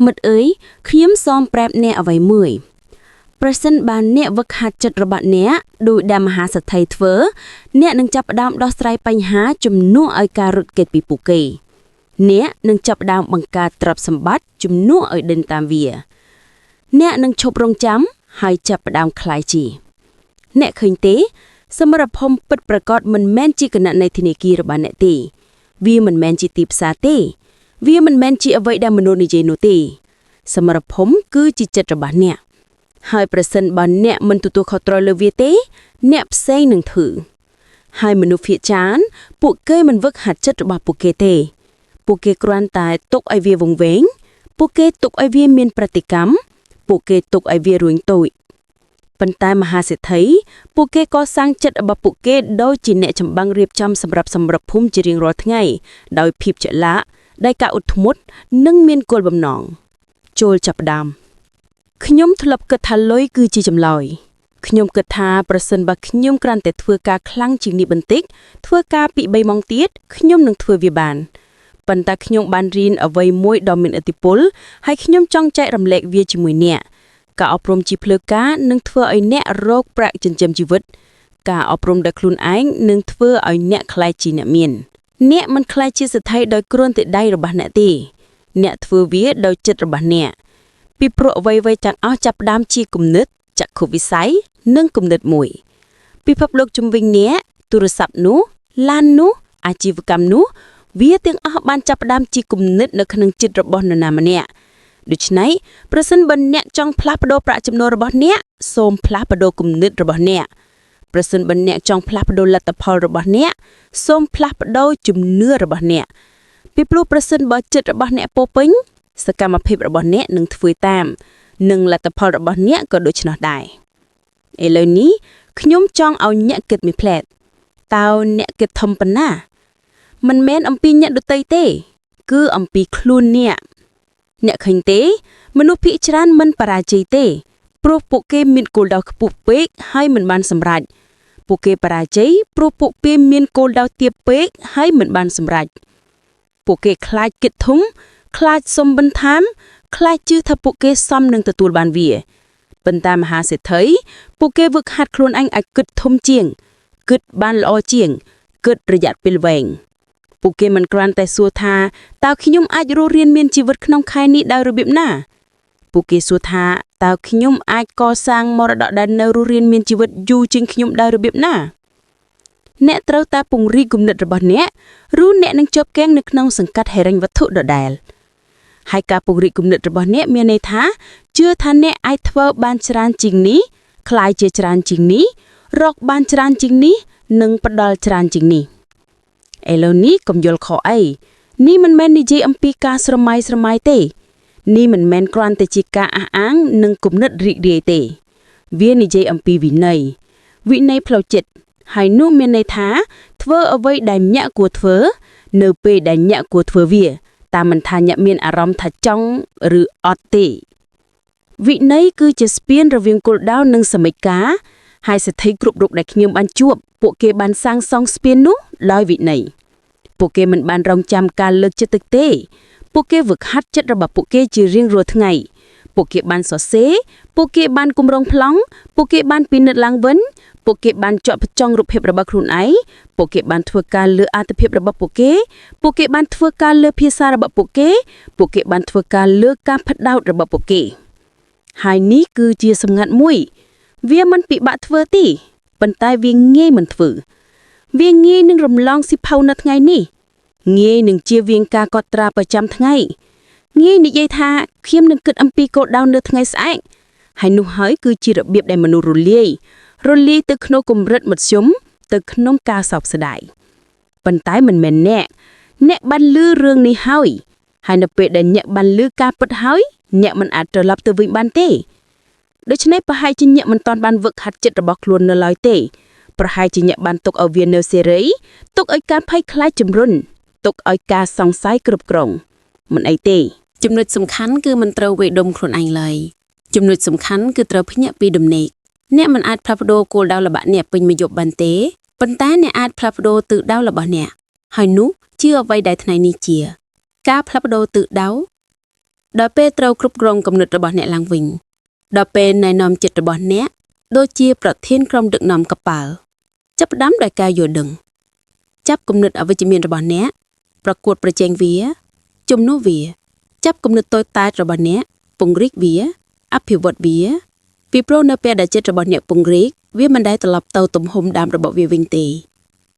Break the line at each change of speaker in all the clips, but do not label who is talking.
មិត្តអើយខ្ញុំសូមប្រាប់អ្នកអ្វីមួយប្រសិនបើអ្នកវឹកហាត់ចិត្តរបស់អ្នកដោយដែលមហាសេដ្ឋីធ្វើ អ្នកនឹងចាប់ផ្ដើមដោះស្រាយបញ្ហាជំនួសឲ្យការរត់គេចពីពួកគេ អ្នកនឹងចាប់ផ្ដើមបង្កើតទ្រព្យសម្បត្តិជំនួសឲ្យដេញតាមវា អ្នកនឹងឈប់រងចាំហើយចាប់ផ្ដើមក្លាយជា អ្នកឃើញទេ សមរភូមិពិតប្រាកដមិនមែនជាគណនីធនាគាររបស់អ្នកទេ វាមិនមែនជាទីផ្សារទេ វាមិនមែនជាអ្វីដែលមនុស្សនិយាយនោះទេ សមរភូមិគឺជាចិត្តរបស់អ្នក ហើយប្រសិនបើអ្នកមិនទទួលខុសត្រូវលើវាទេ អ្នកផ្សេងនឹងធ្វើហើយមនុស្សភាគច្រើនពួកគេមិនវឹកហាត់ចិត្តរបស់ពួកគេទេ ពួកគេគ្រាន់តែទុកឲ្យវាវង្វេងពួកគេទុកឲ្យវាមានប្រតិកម្មពួកគេទុកឲ្យវារួញតូចប៉ុន្តែមហាសេដ្ឋីពួកគេក៏សាងចិត្តរបស់ពួកគេដូចជាអ្នកចម្បាំងរៀបចំសម្រាប់សម្រាប់ភូមិជារៀងរាល់ថ្ងៃដោយភាពចលាកដោយការអត់ធ្មត់និងមានគោលបំណងចូលចាប់ផ្ដើមខ្ញុំធ្លាប់គិតថាលុយគឺជាចម្លើយខ្ញុំគិតថាប្រសិនបើខ្ញុំគ្រាន់តែធ្វើការខ្លាំងជាងនេះបន្តិចធ្វើការពី3ម៉ោងទៀតខ្ញុំនឹងធ្វើវាបានប៉ុន្តែខ្ញុំបានរៀនអ្វីមួយដ៏មានឥទ្ធិពលហើយខ្ញុំចង់ចែករំលែកវាជាមួយអ្នកការអប់រំជាផ្លូវការនឹងធ្វើឲ្យអ្នករកប្រាក់ចិញ្ចឹមជីវិត ការអប់រំដោយខ្លួនឯងនឹងធ្វើឲ្យអ្នកក្លាយជាអ្នកមាន អ្នកមិនក្លាយជាសេដ្ឋីដោយគ្រាន់តែដៃរបស់អ្នកទេអ្នកធ្វើវាដោយចិត្តរបស់អ្នកពីព្រោះអ្វីៗទាំងអស់ចាប់ផ្ដើមជាគំនិតចក្ខុវិស័យនិងគំនិតមួយពិភពលោកជំវិញអ្នកទូរស័ព្ទនោះឡាននោះអាជីវកម្មនោះវាទាំងអស់បានចាប់ផ្ដើមជាគំនិតនៅក្នុងចិត្តរបស់នរណាម្នាក់ដូច្នេះប្រសិនបើអ្នកចង់ផ្លាស់ប្ដូរប្រាក់ចំណូលរបស់អ្នកសូមផ្លាស់ប្ដូរគំនិតរបស់អ្នកប្រសិនបើអ្នកចង់ផ្លាស់ប្ដូរលទ្ធផលរបស់អ្នកសូមផ្លាស់ប្ដូរជំនឿរបស់អ្នកពីព្រោះប្រសិនបើចិត្តរបស់អ្នកពោពេញសកម្មភាពរបស់អ្នកនឹងធ្វើតាមនិងលទ្ធផលរបស់អ្នកក៏ដូច្នោះដែរឥឡូវនេះខ្ញុំចង់ឲ្យអ្នកគិតមួយភ្លែតតើអ្នកគិតធំប៉ុណ្ណាមិនមែនអំពីអ្នកដទៃទេ គឺអំពីខ្លួនអ្នកអ្នកឃើញទេ មនុស្សភាគច្រើនមិនបរាជ័យទេ ព្រោះពួកគេមានគោលដៅខ្ពស់ពេកហើយមិនបានសម្រេចពួកគេបរាជ័យព្រោះពួកគេមានគោលដៅទាបពេកហើយមិនបានសម្រេចពួកគេខ្លាចគិតធំខ្លាចសុំបន្ថែមខ្លាចជឿថាពួកគេសមនឹងទទួលបានវាប៉ុន្តែមហាសេដ្ឋីពួកគេវឹកហាត់ខ្លួនឯងឲ្យគិតធំជាងគិតបានល្អជាងគិតរយៈពេលវែងពួកគេមិនគ្រាន់តែសួរថាតើខ្ញុំអាចរស់រានមានជីវិតក្នុងខែនេះដោយរបៀបណា ពួកគេសួរថាតើខ្ញុំអាចកសាងមរតកដែលនៅរស់រានមានជីវិតយូរជាងខ្ញុំដោយរបៀបណាអ្នកត្រូវតែពង្រីកគំនិតរបស់អ្នកឬអ្នកនឹងជាប់គាំងនៅក្នុងសង្កាត់ហិរញ្ញវត្ថុដដែលហើយការពង្រីកគំនិតរបស់អ្នកមានន័យថាជឿថាអ្នកអាចធ្វើបានច្រើនជាងនេះក្លាយជាច្រើនជាងនេះរកបានច្រើនជាងនេះនិងផ្ដល់ច្រើនជាងនេះឥឡូវនេះកុំយល់ខុសអីនេះមិនមែននិយាយអំពីការស្រមៃស្រមៃទេនេះមិនមែនគ្រាន់តែជាការអះអាងនិងគំនិតរីករាយទេ វានិយាយអំពីវិន័យវិន័យផ្លូវចិត្តហើយនោះមានន័យថាធ្វើអ្វីដែលអ្នកគួរធ្វើ នៅពេលដែលអ្នកគួរធ្វើវាតាមមិនថាអ្នកមានអារម្មណ៍ថាចង់ឬអត់ទេវិន័យគឺជាស្ពានរវាងគោលដៅនិងសមិទ្ធការហើយសេដ្ឋីគ្រប់រូបដែលខ្ញុំបានជួបពួកគេបានសាងសង់ស្ពាននោះដោយវិន័យពួកគេមិនបានរងចាំការលើកចិត្តទឹកទេ ពួកគេវឹកហាត់ចិត្តរបស់ពួកគេជារៀងរាល់ថ្ងៃពួកគេបានសរសេរពួកគេបានគម្រោងប្លង់ពួកគេបានពិនិត្យឡើងវិញពួកគេបានចောက်បញ្ចង់រូបភាពរបស់ខ្លួនឯងពួកគេបានធ្វើការលើអាទិភាពរបស់ពួកគេពួកគេបានធ្វើការលើភាសារបស់ពួកគេពួកគេបានធ្វើការលើការផ្ដោតរបស់ពួកគេហើយនេះគឺជាសម្ងាត់មួយ វាមិនពិបាកធ្វើទេប៉ុន្តែវាងាយមិនធ្វើវាងាយនឹងរំលងសៀវភៅនៅថ្ងៃនេះងាយនឹងជៀសវាងការកត់ត្រាប្រចាំថ្ងៃងាយនិយាយថាខ្ញុំនឹងគិតអំពីគោលដៅនៅថ្ងៃស្អែកហើយនោះហើយគឺជារបៀបដែលមនុស្សរលាយរលាយទៅក្នុងកម្រិតមធ្យមទៅក្នុងការសោកស្ដាយប៉ុន្តែមិនមែនអ្នកអ្នកបានលឺរឿងនេះហើយហើយនៅពេលដែលអ្នកបានលឺការពិតហើយអ្នកមិនអាចត្រឡប់ទៅវិញបានទេដូច្នេះប្រហែលជាអ្នកមិនទាន់បានវឹកហាត់ចិត្តរបស់ខ្លួននៅឡើយទេប្រហែលជាអ្នកបានទុកឲ្យវានៅសេរីទុកឲ្យការភ័យខ្លាចជំរុញទុកឲ្យការសង្ស័យគ្រប់គ្រងមិនអីទេ
ចំណុចសំខាន់គឺមិនត្រូវវាយដុំខ្លួនឯងឡើយចំណុចសំខាន់គឺត្រូវភ្ញាក់ពីដំណេកអ្នកមិនអាចផ្លាស់ប្ដូរគោលដៅរបស់អ្នកពេញមួយយប់បានទេប៉ុន្តែអ្នកអាចផ្លាស់ប្ដូរទិសដៅរបស់អ្នកហើយនោះជាអ្វីដែលថ្ងៃនេះជា ការផ្លាស់ប្ដូរទិសដៅ ដល់ពេលត្រូវគ្រប់គ្រងគំនិតរបស់អ្នកឡើងវិញដល់ពេលណែនាំចិត្តរបស់អ្នកដូចជាប្រធានក្រុមដឹកនាំកប៉ាល់ចាប់ផ្ដើមដោយការយល់ដឹងចាប់គំនិតអវិជ្ជមានរបស់អ្នកប្រកួតប្រជែងវាជំនួសវា ចាប់គំនិតតូចតាចរបស់អ្នកពង្រីកវាអភិវឌ្ឍវាពីព្រោះនៅពេលដែលចិត្តរបស់អ្នកពង្រីកវាមិនដែលត្រឡប់ទៅទំហំដើមរបស់វាវិញទេ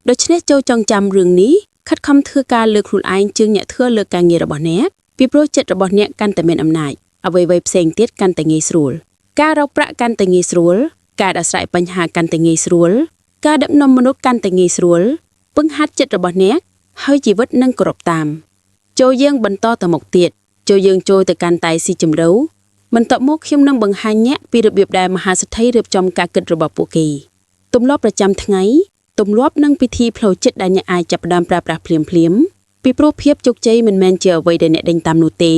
ដូច្នេះចូលចងចាំរឿងនេះខិតខំធ្វើការលើខ្លួនឯងជាងអ្នកធ្វើលើការងាររបស់អ្នកពីព្រោះចិត្តរបស់អ្នកកាន់តែមានអំណាចអ្វីៗផ្សេងទៀតកាន់តែងាយស្រួលការរកប្រាក់កាន់តែងាយស្រួលការដោះស្រាយបញ្ហាកាន់តែងាយស្រួលការដឹកនាំមនុស្សកាន់តែងាយស្រួលពឹងហាត់ចិត្តរបស់អ្នកហើយជីវិតនឹងគោរពតាម ចូលយើងបន្តទៅមុខទៀតចូលយើងចូលទៅកាន់តែស៊ីជម្រៅបន្ទាប់មកខ្ញុំនឹងបង្ហាញអ្នកពីរបៀបដែលមហាសេដ្ឋីរៀបចំការគិតរបស់ពួកគេទម្លាប់ប្រចាំថ្ងៃទម្លាប់និងពិធីផ្លូវចិត្តដែលអ្នកអាចចាប់ផ្ដើមប្រើប្រាស់ភ្លាមភ្លាមៗពីព្រោះភាពជោគជ័យមិនមែនជាអ្វីដែលអ្នកដេញតាមនោះទេ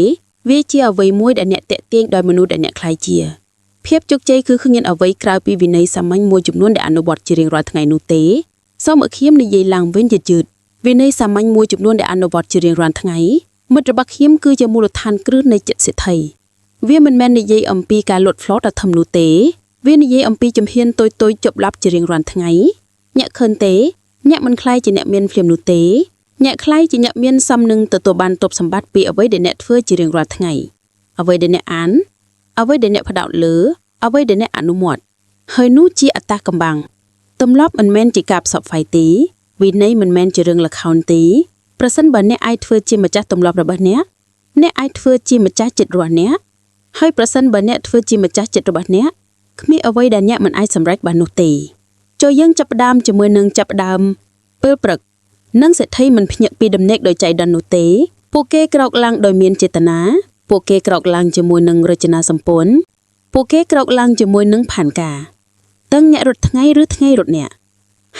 វាជាអ្វីមួយដែលអ្នកតាក់ទាញដោយមនុស្សដែលអ្នកក្លាយជាភាពជោគជ័យគឺគ្មានអ្វីក្រៅពីវិន័យសាមញ្ញមួយចំនួនដែលអនុវត្តជារៀងរាល់ថ្ងៃនោះទេសូមឲ្យខ្ញុំនិយាយឡើងវិញយឺតៗវិន័យសាមញ្ញមួយចំនួនដែលអនុវត្តជារៀងរាល់ថ្ងៃ មិត្តរបស់ខ្ញុំគឺជាមូលដ្ឋានគ្រឹះនៃចិត្តសេដ្ឋីវាមិនមែននិយាយអំពីការលុតផ្លោតដ៏ធំនោះទេវានិយាយអំពីជំហានតូចៗជប់ឡាប់ជារៀងរាល់ថ្ងៃអ្នកឃើញទេអ្នកមិនខ្លាយជាអ្នកមានភ្លាមនោះទេអ្នកខ្លាយជាអ្នកមានសមនឹងទទួលបានទ្រព្យសម្បត្តិពីអ្វីដែលអ្នកធ្វើជារៀងរាល់ថ្ងៃអ្វីដែលអ្នកអានអ្វីដែលអ្នកផ្ដោតលើអ្វីដែលអ្នកអនុមត្តហើយនោះជាអត្តាកំបាំងទម្លាប់មិនមែនជាការផ្សព្វផ្សាយទេវិន័យមិនមែនជារឿងល្ខោនទេ ប្រសិនបើអ្នកអាចធ្វើជាម្ចាស់ទម្លាប់របស់អ្នកអ្នកអាចធ្វើជាម្ចាស់ចិត្តរបស់អ្នកហើយប្រសិនបើអ្នកធ្វើជាម្ចាស់ចិត្តរបស់អ្នកគ្មានអ្វីដែលអ្នកមិនអាចសម្រេចបាននោះទេចូលយើងចាប់ផ្ដើមជាមួយនឹងចាប់ផ្ដើមពេលព្រឹកនិងសេដ្ឋីមិនភ្ញាក់ពីដំណេកដោយចៃដន្យនោះទេពួកគេក្រោកឡើងដោយមានចេតនាពួកគេក្រោកឡើងជាមួយនឹងរចនាសម្ព័ន្ធពួកគេក្រោកឡើងជាមួយនឹងផែនការទាំងអ្នករត់ថ្ងៃឬថ្ងៃរត់អ្នក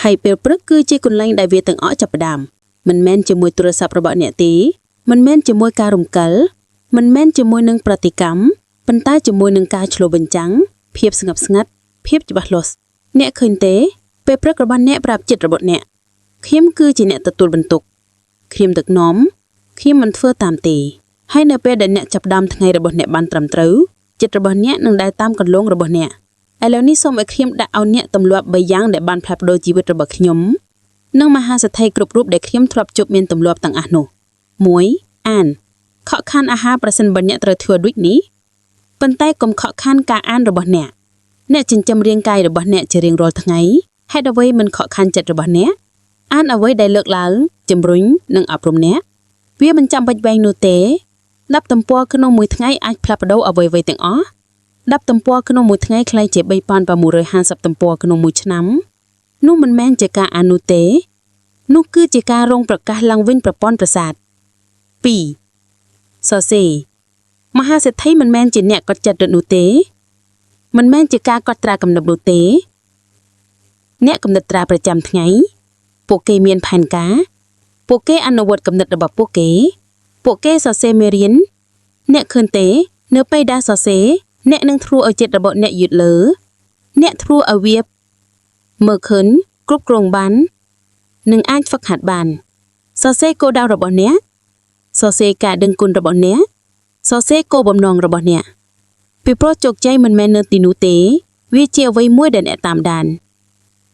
ហើយពេលព្រឹកគឺជាកន្លែងដែលវាទាំងអស់ចាប់ផ្ដើម មិនមែនជាមួយទូរស័ព្ទរបស់អ្នកទេមិនមែនជាមួយការរំកិលមិនមែនជាមួយនឹងប្រតិកម្មប៉ុន្តែជាមួយនឹងការឆ្លុះបញ្ចាំងភាពស្ងប់ស្ងាត់ភាពច្បាស់លាស់អ្នកឃើញទេពេលព្រឹករបស់អ្នកប្រាប់ចិត្តរបស់អ្នកខ្ញុំគឺជាអ្នកទទួលបន្ទុកខ្ញុំដឹកនាំខ្ញុំមិនធ្វើតាមទេហើយនៅពេលដែលអ្នកចាប់ផ្ដើមថ្ងៃរបស់អ្នកបានត្រឹមត្រូវចិត្តរបស់អ្នកនឹងដើរតាមកន្លងរបស់អ្នកឥឡូវនេះសូមឲ្យខ្ញុំដាក់ឲ្យអ្នកទម្លាប់3យ៉ាងដែលបានផ្លាស់ប្ដូរជីវិតរបស់ខ្ញុំ និងមហាសេដ្ឋីគ្រប់រូបដែលខ្ញុំធ្លាប់ជួបមានទម្លាប់ទាំងអស់នោះ1អានខកខានអាហារប្រសិនបើអ្នកត្រូវធ្វើដូចនេះប៉ុន្តែកុំខកខានការអានរបស់អ្នកអ្នកចិញ្ចឹមរាងកាយរបស់អ្នកជារៀងរាល់ថ្ងៃហេតុអ្វីមិនខកខានចិត្តរបស់អ្នកអានអ្វីដែលលើកឡើងជំរុញនិងអប់រំអ្នកវាមិនចាំបាច់វែងនោះទេ10ទំព័រក្នុងមួយថ្ងៃអាចផ្លាស់ប្ដូរអ្វីៗទាំងអស់10ទំព័រក្នុងមួយថ្ងៃក្លាយជា3650ទំព័រក្នុងមួយឆ្នាំនោះមិនមែនជាការអាននោះទេ នោះគឺជាការរងប្រកាសឡើងវិញប្រព័ន្ធប្រសាទ2សរសេរមហាសេដ្ឋីមិនមែនជាអ្នកកត់ចិត្តរត់នោះទេមិនមែនជាការកត់ត្រាកំណត់នោះទេអ្នកកំណត់ត្រាប្រចាំថ្ងៃពួកគេមានផែនការពួកគេអនុវត្តកំណត់របស់ពួកគេពួកគេសរសេរមេរៀនអ្នកឃើញទេនៅពេលដែលសរសេរអ្នកនឹងធ្លុះឲ្យចិត្តរបស់អ្នកយឺតលើអ្នកធ្លុះឲ្យវាមើលឃើញគ្រប់គ្រងបាន នឹងអាចហ្វឹកហាត់បានសរសេរគោលដៅរបស់អ្នកសរសេរការដឹងគុណរបស់អ្នកសរសេរគោលបំណងរបស់អ្នកពីព្រោះជោគជ័យមិនមែននៅទីនោះទេវាជាអ្វីមួយដែលអ្នកតាមដាន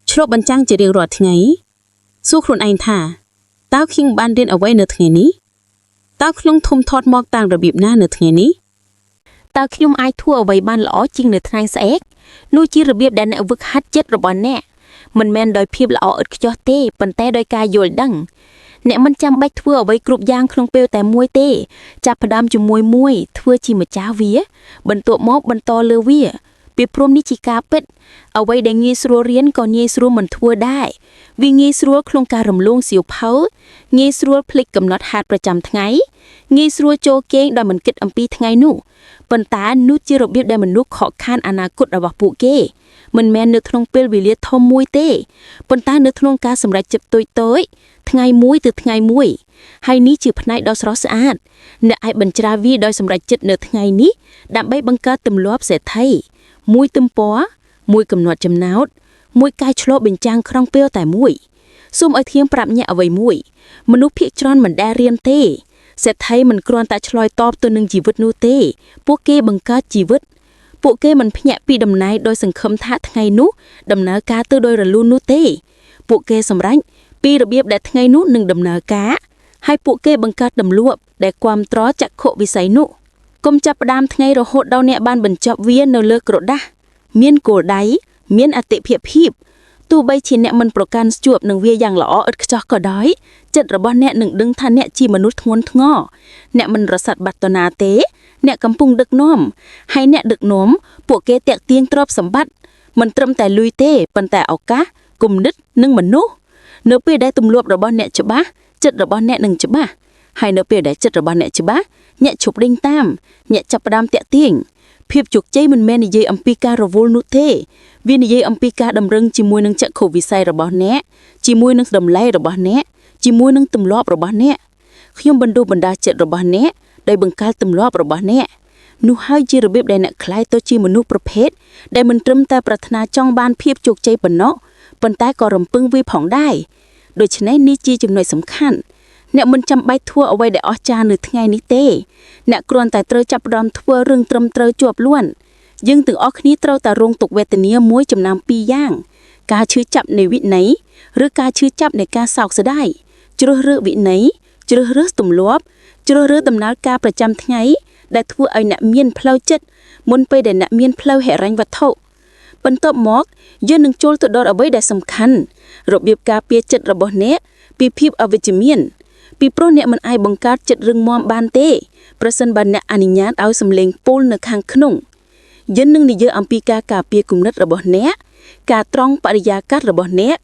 ឆ្លុះបញ្ចាំងជារៀងរាល់ថ្ងៃសួរខ្លួនឯងថាតើខ្ញុំបានរៀនអ្វីនៅថ្ងៃនេះតើខ្ញុំធំធាត់មកតាមរបៀបណានៅថ្ងៃនេះ
តើខ្ញុំអាចធ្វើអ្វីបានល្អជាងនៅថ្ងៃស្អែកនោះជារបៀបដែលអ្នកវឹកហាត់ចិត្តរបស់អ្នកមិនមែនដោយភាពល្អឥតខ្ចោះទេប៉ុន្តែដោយការយល់ដឹងអ្នកមិនចាំបាច់ធ្វើអ្វីគ្រប់យ៉ាងក្នុងពេលតែមួយទេចាប់ផ្ដើមជាមួយមួយធ្វើជាម្ចាស់វា បន្ទាប់មកបន្តលើវាពីព្រោះនេះជាការពិតអ្វីដែលងាយស្រួលរៀនក៏ងាយស្រួលមិនធ្វើដែរវាងាយស្រួលក្នុងការរំលងសៀវភៅងាយស្រួលភ្លេចកំណត់ហេតុប្រចាំថ្ងៃងាយស្រួលចូលគេងដោយមិនគិតអំពីថ្ងៃនោះ ប៉ុន្តែនោះជារបៀបដែលមនុស្សខកខានអនាគតរបស់ពួកគេមិនមែននៅក្នុងពេលវេលាធំមួយទេប៉ុន្តែនៅក្នុងការសម្រេចចិត្តតូចៗថ្ងៃមួយទៅថ្ងៃមួយហើយនេះជាផ្នែកដ៏ស្រស់ស្អាតអ្នកអាចបញ្ច្រាសវាដោយសម្រេចចិត្តនៅថ្ងៃនេះដើម្បីបង្កើតទម្លាប់សេដ្ឋីមួយទំព័រមួយកំណត់ចំណោទមួយកាយឆ្លុះបញ្ចាំងក្នុងពេលតែមួយសូមឲ្យធៀមប្រាប់អ្នកអ្វីមួយមនុស្សភាគច្រើនមិនដែលរៀនទេ សេដ្ឋីមិនគ្រាន់តែឆ្លើយតបទៅនឹងជីវិតនោះទេ ពួកគេបង្កើតជីវិត ពួកគេមិនភ្ញាក់ពីដំណែកដោយសង្ឃឹមថាថ្ងៃនោះដំណើរការទៅដោយរលូននោះទេ ពួកគេសម្រេចពីរបៀបដែលថ្ងៃនោះនឹងដំណើរការហើយពួកគេបង្កើតទម្លាប់ដែលគាំទ្រចក្ខុវិស័យនោះកុំចាប់ផ្ដើមថ្ងៃរហូតដល់អ្នកបានបញ្ចប់វានៅលើក្រដាសមានគោលដៅមានអតិភិបភាពទោះបីជាអ្នកមិនប្រកាន់ស្ជួបនឹងវាយ៉ាងល្អឥតខ្ចោះក៏ដោយចិត្តរបស់អ្នកនឹងដឹងថាអ្នកជាមនុស្សធ្ងន់ធ្ងរអ្នកមិនរសាត់បាត់តណាទេ អ្នកកំពុងដឹកនាំហើយអ្នកដឹកនាំពួកគេតាក់ទាញទ្រព្យសម្បត្តិមិនត្រឹមតែលុយទេប៉ុន្តែឱកាសគំនិតនិងមនុស្សនៅពេលដែលទម្លាប់របស់អ្នកច្បាស់ចិត្តរបស់អ្នកនឹងច្បាស់ហើយនៅពេលដែលចិត្តរបស់អ្នកច្បាស់អ្នកឈប់ដេញតាមអ្នកចាប់ផ្ដើមតាក់ទាញភាពជោគជ័យមិនមែននិយាយអំពីការរវល់នោះទេវានិយាយអំពីការតម្រឹងជាមួយនឹងចក្ខុវិស័យរបស់អ្នកជាមួយនឹងតម្លៃរបស់អ្នកជាមួយនឹងទម្លាប់របស់អ្នកខ្ញុំបណ្ដុះបណ្ដាលចិត្តរបស់អ្នកដោយបង្កើតទម្លាប់របស់អ្នកនោះហើយជារបៀបដែលអ្នកក្លាយទៅជាមនុស្សប្រភេទដែលមិនត្រឹមតែប្រាថ្នាចង់បានភាពជោគជ័យប៉ុណ្ណោះប៉ុន្តែក៏រំពឹងវាផងដែរដូច្នេះនេះជាចំណុចសំខាន់អ្នកមិនចាំបាច់ធ្វើអ្វីដែលអស្ចារ្យនៅថ្ងៃនេះទេអ្នកគ្រាន់តែត្រូវចាប់ផ្ដើមធ្វើរឿងត្រឹមត្រូវជាប់លាន់យើងទាំងអស់គ្នាត្រូវតែរងទុក្ខវេទនាមួយចំណោមពីរយ៉ាង ការឈឺចាប់នៃវិន័យឬការឈឺចាប់នៃការសោកស្ដាយជ្រើសរើសវិន័យជ្រើសរើសទម្លាប់ជ្រើសរើសដំណើរការប្រចាំថ្ងៃដែលធ្វើឲ្យអ្នកមានផ្លូវចិត្តមុនពេលដែលអ្នកមានផ្លូវហិរញ្ញវត្ថុបន្ទាប់មកយើងនឹងចូលទៅដល់អ្វីដែលសំខាន់របៀបការពារចិត្តរបស់អ្នកពីភាពអវិជ្ជមានពីព្រោះអ្នកមិនអាចបង្កើតចិត្តរឹងមាំបានទេប្រសិនបើអ្នកអនុញ្ញាតឲ្យសម្លេងពោលនៅខាងក្នុងយើងនឹងនិយាយអំពីការការពារគំនិតរបស់អ្នកការត្រង់បរិយាកាសរបស់អ្នក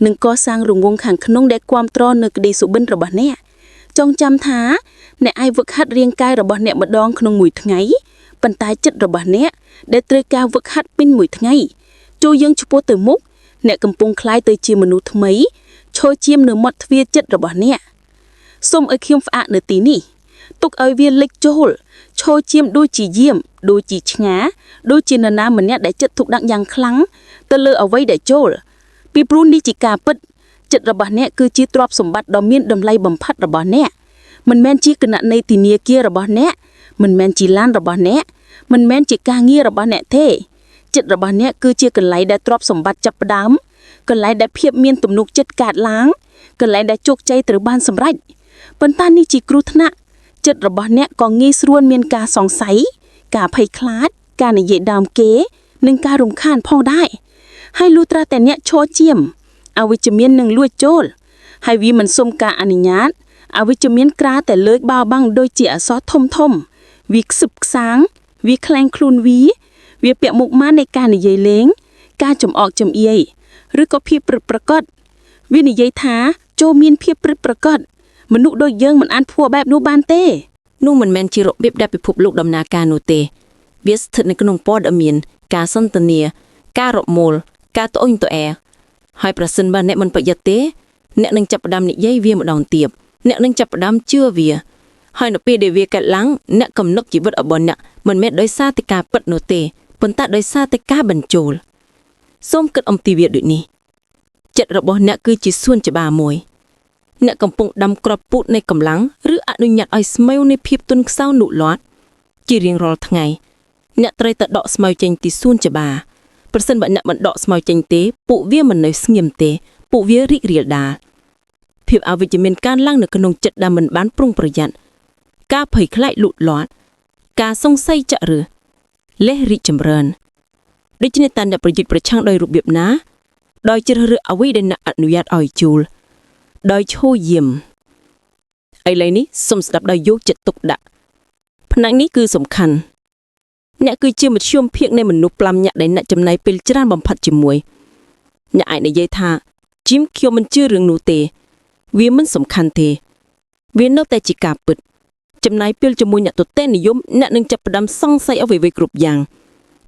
និងកសាងរង្វង់ខាងក្នុងដែលគាំទ្រនៅក្តីសុបិនរបស់អ្នកចងចាំថាអ្នកអាចវឹកហាត់រាងកាយរបស់អ្នកម្ដងក្នុងមួយថ្ងៃប៉ុន្តែចិត្តរបស់អ្នកដែលត្រូវការវឹកហាត់ពេញមួយថ្ងៃចូលយើងឆ្ពោះទៅមុខអ្នកកំពុងក្លាយទៅជាមនុស្សថ្មីឈរជាមនៅមាត់ទ្វារចិត្តរបស់អ្នកសូមឲ្យខ្ញុំផ្អាកនៅទីនេះទុកឲ្យវាលិចចូលឈរជាមដូចជាយាមដូចជាឆ្ងាដូចជានរណាម្នាក់ដែលចិត្តទុកដាក់យ៉ាងខ្លាំងទៅលើអ្វីដែលចូលពីព្រោះនេះជាការពិតចិត្តរបស់អ្នកគឺជាទ្រព្យសម្បត្តិដ៏មានតម្លៃបំផុតរបស់អ្នកមិនមែនជាគណនីធនាគាររបស់អ្នកមិនមែនជាឡានរបស់អ្នកមិនមែនជាការងាររបស់អ្នកទេចិត្តរបស់អ្នកគឺជាកន្លែងដែលទ្រព្យសម្បត្តិចាប់ផ្ដើមកន្លែងដែលភាពមានទំនុកចិត្តកើតឡើងកន្លែងដែលជោគជ័យត្រូវបានសម្រេចប៉ុន្តែនេះជាគ្រោះថ្នាក់ចិត្តរបស់អ្នកក៏ងាយស្រួលមានការសង្ស័យការភ័យខ្លាចការនិយាយដើមគេនិងការរំខានផងដែរហើយលុះត្រាតែអ្នកឈរជាមអវិជ្ជមាននឹងលួចចូលហើយវាមិនសុំការអនុញ្ញាតអវិជ្ជមានក្រាតែលើកបោបាំងដូចជាអក្សរធំធំវាខ្សឹបខ្សាងវាក្លែងខ្លួនវាវាពាក់មុខម៉ាននៃការនិយាយលេងការចំអកចំអៀយឬក៏ភាពព្រឹតប្រកបវានិយាយថាចូលមានភាពព្រឹតប្រកបមនុស្សដូចយើងមិនអាចធ្វើបែបនោះបានទេ
នោះមិនមែនជារបៀបដែលពិភពលោកដំណើរការនោះទេវាស្ថិតនៅក្នុងព័ត៌មានការសន្ទនាការរមូលការត្អូញត្អែហើយប្រសិនបើអ្នកមិនប្រយ័ត្នទេអ្នកនឹងចាប់ផ្ដើមនិយាយវាម្ដងទៀតអ្នកនឹងចាប់ផ្ដើមជឿវាហើយនៅពេលដែលវាកើតឡើងអ្នកកំណត់ជីវិតរបស់អ្នកមិនមែនដោយសារតែការពិតនោះទេប៉ុន្តែដោយសារតែការបញ្ចូលសូមគិតអំពីវាដូចនេះចិត្តរបស់អ្នកគឺជាសួនច្បារមួយ អ្នកកំពុងដាំគ្រាប់ពូជនៃកម្លាំងឬអនុញ្ញាតឲ្យស្មៅនៃភាពទន់ខ្សោយលូតលាស់ជារៀងរាល់ថ្ងៃអ្នកត្រូវតែដកស្មៅចេញពីសួនច្បារប្រសិនបើអ្នកមិនដកស្មៅចេញទេពួកវាមិននៅស្ងៀមទេពួកវារីករាលដាលភាពអវិជ្ជមានកើនឡើងនៅក្នុងចិត្តដែលមិនបានប្រុងប្រយ័ត្នការភ័យខ្លាចលូតលាស់ការសង្ស័យចាក់ឫសលេសរីកចម្រើនដូច្នេះតើអ្នកប្រយុទ្ធប្រឆាំងដោយរបៀបណាដោយជ្រើសរើសអ្វីដែលអ្នកអនុញ្ញាតឲ្យជួល ដោយឈរយាមឥឡូវនេះសូមស្ដាប់ដោយយកចិត្តទុកដាក់ផ្នែកនេះគឺសំខាន់អ្នកគឺជាមធ្យមភាគនៃមនុស្ស5នាក់ដែលអ្នកចំណាយពេលច្រើនបំផុតជាមួយអ្នកអាចនិយាយថាជីមខ្ញុំមិនជឿរឿងនោះទេ វាមិនសំខាន់ទេ វានៅតែជាការពិតចំណាយពេលជាមួយអ្នកទទេនិយមអ្នកនឹងចាប់ផ្ដើមសង្ស័យអ្វីៗគ្រប់យ៉ាង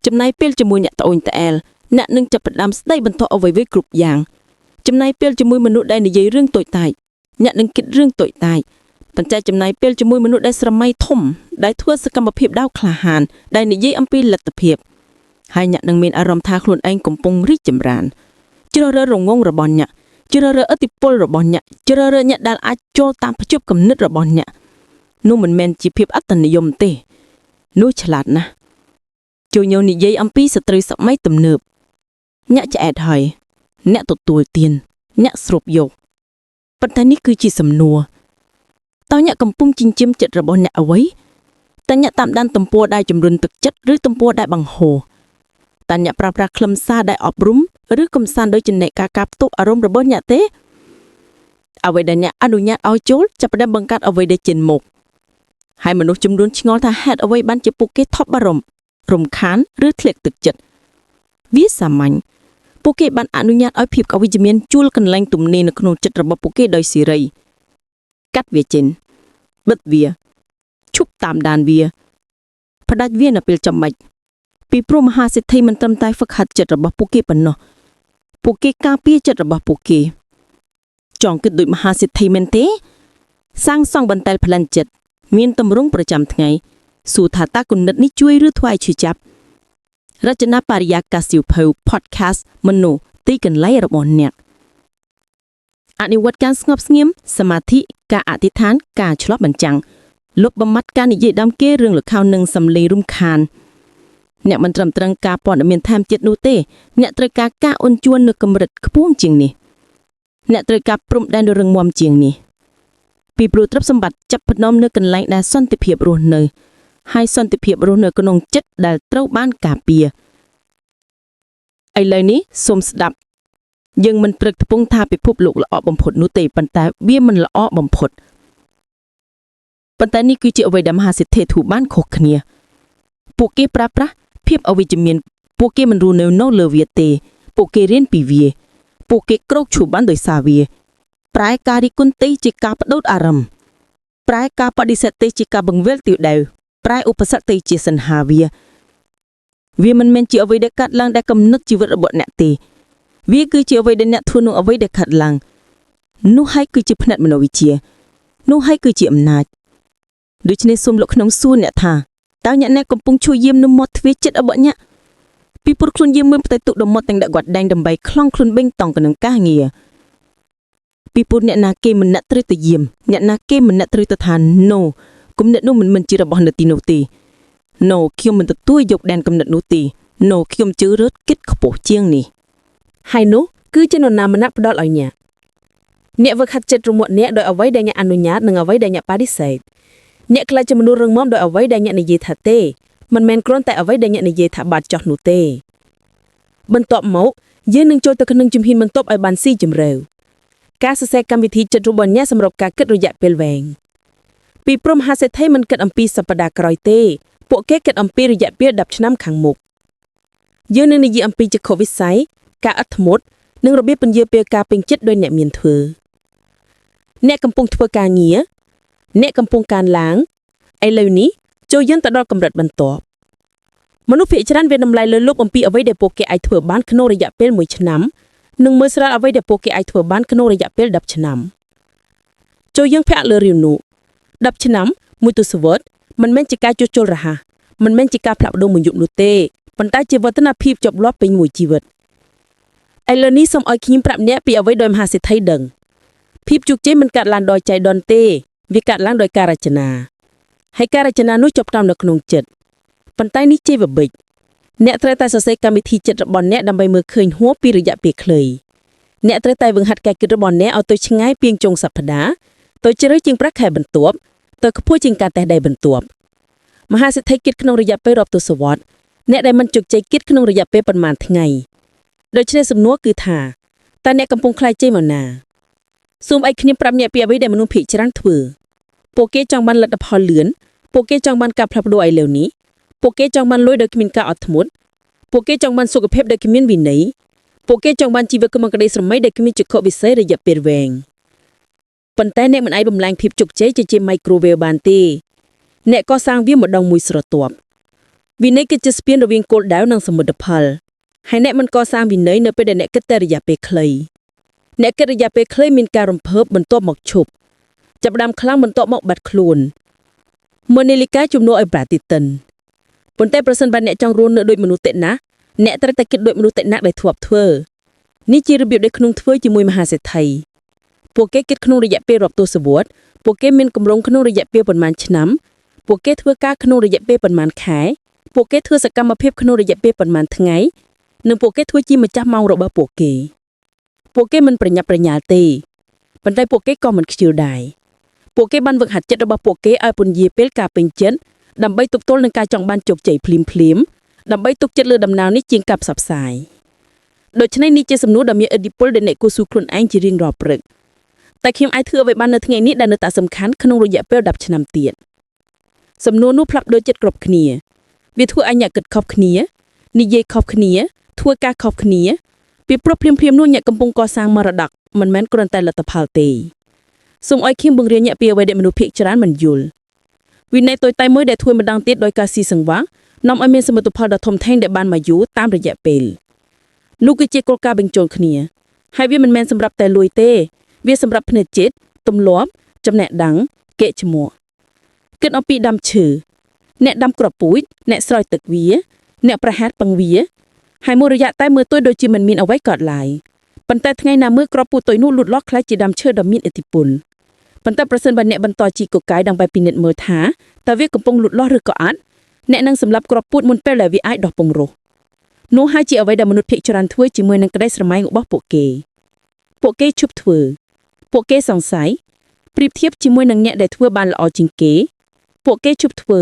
ចំណាយពេលជាមួយអ្នកត្អូញត្អែលអ្នកនឹងចាប់ផ្ដើមស្ដីបន្ទោសអ្វីៗគ្រប់យ៉ាង ចំណាយពេលជាមួយមនុស្សដែលនិយាយរឿងតូចតាចអ្នកនឹងគិតរឿងតូចតាចប៉ុន្តែចំណាយពេលជាមួយមនុស្សដែលស្រមៃធំដែលធ្វើសកម្មភាពដៅក្លាហានដែលនិយាយអំពីលទ្ធភាពហើយអ្នកនឹងមានអារម្មណ៍ថាខ្លួនឯងកំពុងរីកចម្រើនជ្រើសរើសរងងរបស់អ្នកជ្រើសរើសឥទ្ធិពលរបស់អ្នកជ្រើសរើសអ្នកដែលអាចចូលតាមភ្ជាប់គំនិតរបស់អ្នក នោះមិនមែនជាភាពអត្តនិយមទេ នោះឆ្លាតណាស់ជួយញោនិយាយអំពីស្ត្រីសម័យទំនើបអ្នកឆ្អែតហើយអ្នកទទួលទានអ្នកស្រូបយកប៉ុន្តែនេះគឺជាសំណួរតើអ្នកកំពុងចិញ្ចឹមចិត្តរបស់អ្នកអ្វីតើអ្នកតាមដានទំព័រដែលជំរុញទឹកចិត្តឬទំព័រដែលបង្ហូរតើអ្នកប្រើប្រាស់ខ្លឹមសារដែលអប់រំឬកំសាន្តដោយចំណែកការកាប់ទប់អារម្មណ៍របស់អ្នកទេអ្វីដែលអ្នកអនុញ្ញាតឲ្យចូលចាប់ផ្ដើមបង្កើតអ្វីដែលចេញមកហើយមនុស្សចំនួនឆ្ងល់ថាហេតុអ្វីបានជាពួកគេថប់បារម្ភរំខានឬធ្លាក់ទឹកចិត្តវាសាមញ្ញពួកគេបានអនុញ្ញាតឲ្យភាពអវិជ្ជមានជួលកន្លែងទំនេរនៅក្នុងចិត្តរបស់ពួកគេដោយសេរីកាត់វាចេញបិទវាឈប់តាមដានវាផ្ដាច់វានៅពេលចាំបាច់ពីព្រោះមហាសេដ្ឋីមិនត្រឹមតែហ្វឹកហាត់ចិត្តរបស់ពួកគេប៉ុណ្ណោះពួកគេការពារចិត្តរបស់ពួកគេចង់គិតដូចមហាសេដ្ឋីមែនទេ សាងសង់បន្តែលផ្លិនចិត្តមានទម្រង់ប្រចាំថ្ងៃសួរថាតើគណិតនេះជួយឬធ្វើឲ្យឈឺចាប់រចនាបរិយាកាសសៀវភៅ podcast មនុស្សទីកន្លែងរបស់អ្នកអនុវត្តការស្ងប់ស្ងៀមសមាធិការអធិដ្ឋានការឆ្លុះបញ្ចាំងលុបបំបាត់ការនិយាយដើមគេរឿងល្ខោននិងសំឡេងរំខានអ្នកមិនត្រឹមត្រូវការព័ត៌មានថែមទៀតនោះទេអ្នកត្រូវការការអន់ជួននៅកម្រិតខ្ពស់ជាងនេះអ្នកត្រូវការព្រំដែនដ៏រឹងមាំជាងនេះ ពីព្រោះទ្រព្យសម្បត្តិចាប់ភ្នំនៅកន្លែងដែលសន្តិភាពរស់នៅហើយសន្តិភាពរស់នៅក្នុងចិត្តដែលត្រូវបានការពារឥឡូវនេះសូមស្ដាប់យើងមិនព្រឹកត្ពងថាពិភពលោកល្អបំផុតនោះទេប៉ុន្តែវាមិនល្អបំផុតប៉ុន្តែនេះគឺជាអ្វីដែលមហាសេដ្ឋីធូបានខុសគ្នាពួកគេប្រើប្រាស់ភាពអវិជ្ជមានពួកគេមិនរស់នៅនៅលើវាទេពួកគេរៀនពីវាពួកគេក្រោកឈរបានដោយសារវា ប្រែការរិះគន់ទេជាការបដូរអារម្មណ៍ប្រែការបដិសេធទេជាការបង្វិលទិសដៅប្រែឧបសគ្គទេជាសន្ហាវាវាមិនមែនជាអ្វីដែលកាត់ឡើងដែលកំណត់ជីវិតរបស់អ្នកទេវាគឺជាអ្វីដែលអ្នកធ្វើនោះអ្វីដែលកាត់ឡើងនោះហើយគឺជាផ្នែកមនោវិជ្ជានោះហើយគឺជាអំណាចដូច្នេះសូមលោកក្នុងសួរអ្នកថាតើអ្នកណាកំពុងជួយយាមនៅមាត់ទ្វារចិត្តរបស់អ្នកពីព្រោះខ្លួនយាមមើលផ្ទៃទុកដ៏មាត់ទាំងដាក់គាត់ដែងដើម្បីខ្លងខ្លួនបេងតង់ក្នុងការងារ ពីព្រោះអ្នកណាគេមិនអ្នកត្រូវទៅយាមអ្នកណាគេមិនអ្នកត្រូវទៅថា no គំនិតនោះមិនមិនជារបស់នៅទីនោះទេ no ខ្ញុំមិនទទួលយកដែនកំណត់នោះទេ no ខ្ញុំជឿរើតគិតខ្ពស់ជាងនេះ
ហើយនោះគឺជានរណាម្នាក់ផ្ដល់ឲ្យអ្នកអ្នកវឹកហាត់ចិត្តរបស់អ្នកដោយអ្វីដែលអ្នកអនុញ្ញាតនិងអ្វីដែលអ្នកបដិសេធអ្នកក្លាយជាមនុស្សរឹងមាំដោយអ្វីដែលអ្នកនិយាយថាទេមិនមែនគ្រាន់តែអ្វីដែលអ្នកនិយាយថាបាត់ចោះនោះទេបន្ទាប់មកយើងនឹងចូលទៅក្នុងជំហានបន្ទាប់ឲ្យបានស៊ីជម្រៅការសរសេរកម្មវិធីចិត្តរបស់អ្នកសម្រាប់ការគិតរយៈពេលវែងពីព្រោះមហាសេដ្ឋីមិនគិតអំពីសប្តាហ៍ក្រោយទេពួកគេគិតអំពីរយៈពេល10ឆ្នាំខាងមុខយើងនឹងនិយាយអំពីចក្ខុវិស័យការអត់ធ្មត់និងរបៀបពន្យាពេលការពេញចិត្តដោយអ្នកមានធ្វើអ្នកកំពុងធ្វើការងារអ្នកកំពុងកើនឡើងឥឡូវនេះចូលយើងទៅដល់កម្រិតបន្ទាប់មនុស្សភាគច្រើនវាតម្លៃលើលោកអំពីអ្វីដែលពួកគេអាចធ្វើបានក្នុងរយៈពេល1ឆ្នាំនិងមើលស្រាលអ្វីដែលពួកគេអាចធ្វើបានក្នុងរយៈពេល10ឆ្នាំចូលយើងភាក់លើរឿងនោះ10ឆ្នាំមួយទសវត្សរ៍មិនមែនជាការជួសជុលរហ័សមិនមែនជាការផ្លាស់ប្ដូរមួយយប់នោះទេប៉ុន្តែជាវឌ្ឍនភាពជាប់លាប់ពេញមួយជីវិតឥឡូវនេះសូមឲ្យខ្ញុំប្រាប់អ្នកពីអ្វីដោយមហាសេដ្ឋីដឹងភាពជោគជ័យមិនកើតឡើងដោយចៃដន្យទេវាកើតឡើងដោយការរចនាហើយការរចនានោះចាប់ផ្ដើមនៅក្នុងចិត្តប៉ុន្តែនេះជាវិបិចអ្នកត្រូវតែសរសេរកម្មវិធីចិត្តរបស់អ្នកដើម្បីមើលឃើញហួសពីរយៈពេលខ្លីអ្នកត្រូវតែវឹកហាត់ការគិតរបស់អ្នកឲ្យទៅឆ្ងាយពីចុងសប្តាហ៍ទៅជ្រៅជាងប្រាក់ខែបន្ទាប់ទៅខ្ពស់ជាងការតេស្តដៃបន្ទាប់មហាសេដ្ឋីគិតក្នុងរយៈពេលរាប់ទសវត្សរ៍អ្នកដែលមិនជោគជ័យគិតក្នុងរយៈពេលប៉ុន្មានថ្ងៃដូច្នេះសំណួរគឺថាតើអ្នកកំពុងខ្លាចជ័យមកណាសូមឲ្យខ្ញុំប្រាប់អ្នកពីអ្វីដែលមនុស្សភាគច្រើនធ្វើពួកគេចង់បានលទ្ធផលលឿនពួកគេចង់បានការផ្លាស់ប្ដូរឥឡូវនេះពួកគេចង់បានលុយដោយគ្មានការអត់ធ្មត់ពួកគេចង់បានសុខភាពដោយគ្មានវិន័យពួកគេចង់បានជីវិតក្នុងក្តីស្រមៃដែលគ្មានចក្ខុវិស័យរយៈពេលវែងប៉ុន្តែអ្នកមិនអាចបំលែងភាពជោគជ័យជាជា microwave បានទេអ្នកក៏សាងវាម្ដងមួយស្រទាប់វិន័យគឺជាស្ពានរវាងគោលដៅនិងសមិទ្ធផលហើយអ្នកមិនកសាងវិន័យនៅពេលដែលអ្នកគិតតែរយៈពេលខ្លីអ្នកគិតរយៈពេលខ្លីមានការរំភើបបន្ទាប់មកឈប់ចាប់ផ្ដើមខ្លាំងបន្ទាប់មកបាត់ខ្លួនមើលនាឡិកាជំនួសឲ្យប្រាតិតិនប៉ុន្តែប្រសិនបើអ្នកចង់រស់នៅដូចមនុស្សតិណាអ្នកត្រូវតែគិតដូចមនុស្សតិណាដែលធ្លាប់ធ្វើនេះជារបៀបដែលក្នុងធ្វើជាមួយមហាសេដ្ឋី ពួកគេគិតក្នុងរយៈពេលរាប់ទសវត្សរ៍ពួកគេមានគម្រោងក្នុងរយៈពេលប៉ុន្មានឆ្នាំពួកគេធ្វើការក្នុងរយៈពេលប៉ុន្មានខែពួកគេធ្វើសកម្មភាពក្នុងរយៈពេលប៉ុន្មានថ្ងៃនិងពួកគេធ្វើជាម្ចាស់ម៉ោងរបស់ពួកគេពួកគេមិនប្រញាប់ប្រញាល់ទេប៉ុន្តែពួកគេក៏មិនខ្ជិលដែរពួកគេបានវឹកហាត់ចិត្តរបស់ពួកគេឲ្យពន្យាពេលការពេញចិត្តដើម្បីទប់ទល់នឹងការចង់បានជោគជ័យភ្លាមភ្លាមៗដើម្បីទុកចិត្តលើដំណើរនេះជាងការផ្សព្វផ្សាយដូច្នេះនេះជាសំណួរដ៏មានឥទ្ធិពលដែលអ្នកគួរសួរខ្លួនឯងជារៀងរាល់ព្រឹកតែខ្ញុំអាចធ្វើអ្វីបាននៅថ្ងៃនេះដែលនៅតែសំខាន់ក្នុងរយៈពេល10ឆ្នាំទៀតសំណួរនោះផ្លាប់ដូចចិត្តគ្រប់គ្នាវាធ្វើឲ្យអ្នកគិតខុសគ្នានិយាយខុសគ្នាធ្វើការខុសគ្នាពីព្រោះភ្លាមៗនោះអ្នកកំពុងកសាងមរតកមិនមែនគ្រាន់តែលទ្ធផលទេសូមឲ្យខ្ញុំបង្រៀនអ្នកពីអ្វីដែលមនុស្សភាគច្រើនមិនយល់វិន័យតូចតែមួយដែលធ្វើម្ដងទៀតដោយការស៊ីសង្វាក់នាំឲ្យមានសមិទ្ធផលដ៏ធំធេងដែលបានមកយូរតាមរយៈពេលនោះគឺជាគោលការណ៍បញ្ចូលគ្នាហើយវាមិនមែនសម្រាប់តែលួយទេ វាសម្រាប់ភ្នែកចិត្តទម្លាប់ចំណេះដឹងកេរ្តិ៍ឈ្មោះគិតអំពីដើមឈើអ្នកដាំគ្រាប់ពូជអ្នកស្រោចទឹកវា អ្នកប្រហាតពឹងវាហើយមួយរយៈតែមើលទុយដូចជាមិនមានអ្វីកើតឡើយប៉ុន្តែថ្ងៃណាមួយគ្រាប់ពូជទុយនោះលូតលាស់ក្លាយជាដើមឈើដ៏មានឥទ្ធិពលប៉ុន្តែប្រសិនបើអ្នកបន្តជីកកាយដើម្បីពិនិត្យមើលថាតើវាកំពុងលូតលាស់ឬក៏អត់អ្នកនឹងសម្លាប់គ្រាប់ពូជមុនពេលដែលវាអាចដោះពងរស់នោះហើយជាអ្វីដែលមនុស្សភាគច្រើនធ្វើជាមួយនឹងក្តីស្រមៃរបស់ពួកគេពួកគេឈប់ធ្វើ ពួកគេសង្ស័យប្រៀបធៀបជាមួយនឹងអ្នកដែលធ្វើបានល្អជាងគេ ពួកគេឈប់ធ្វើ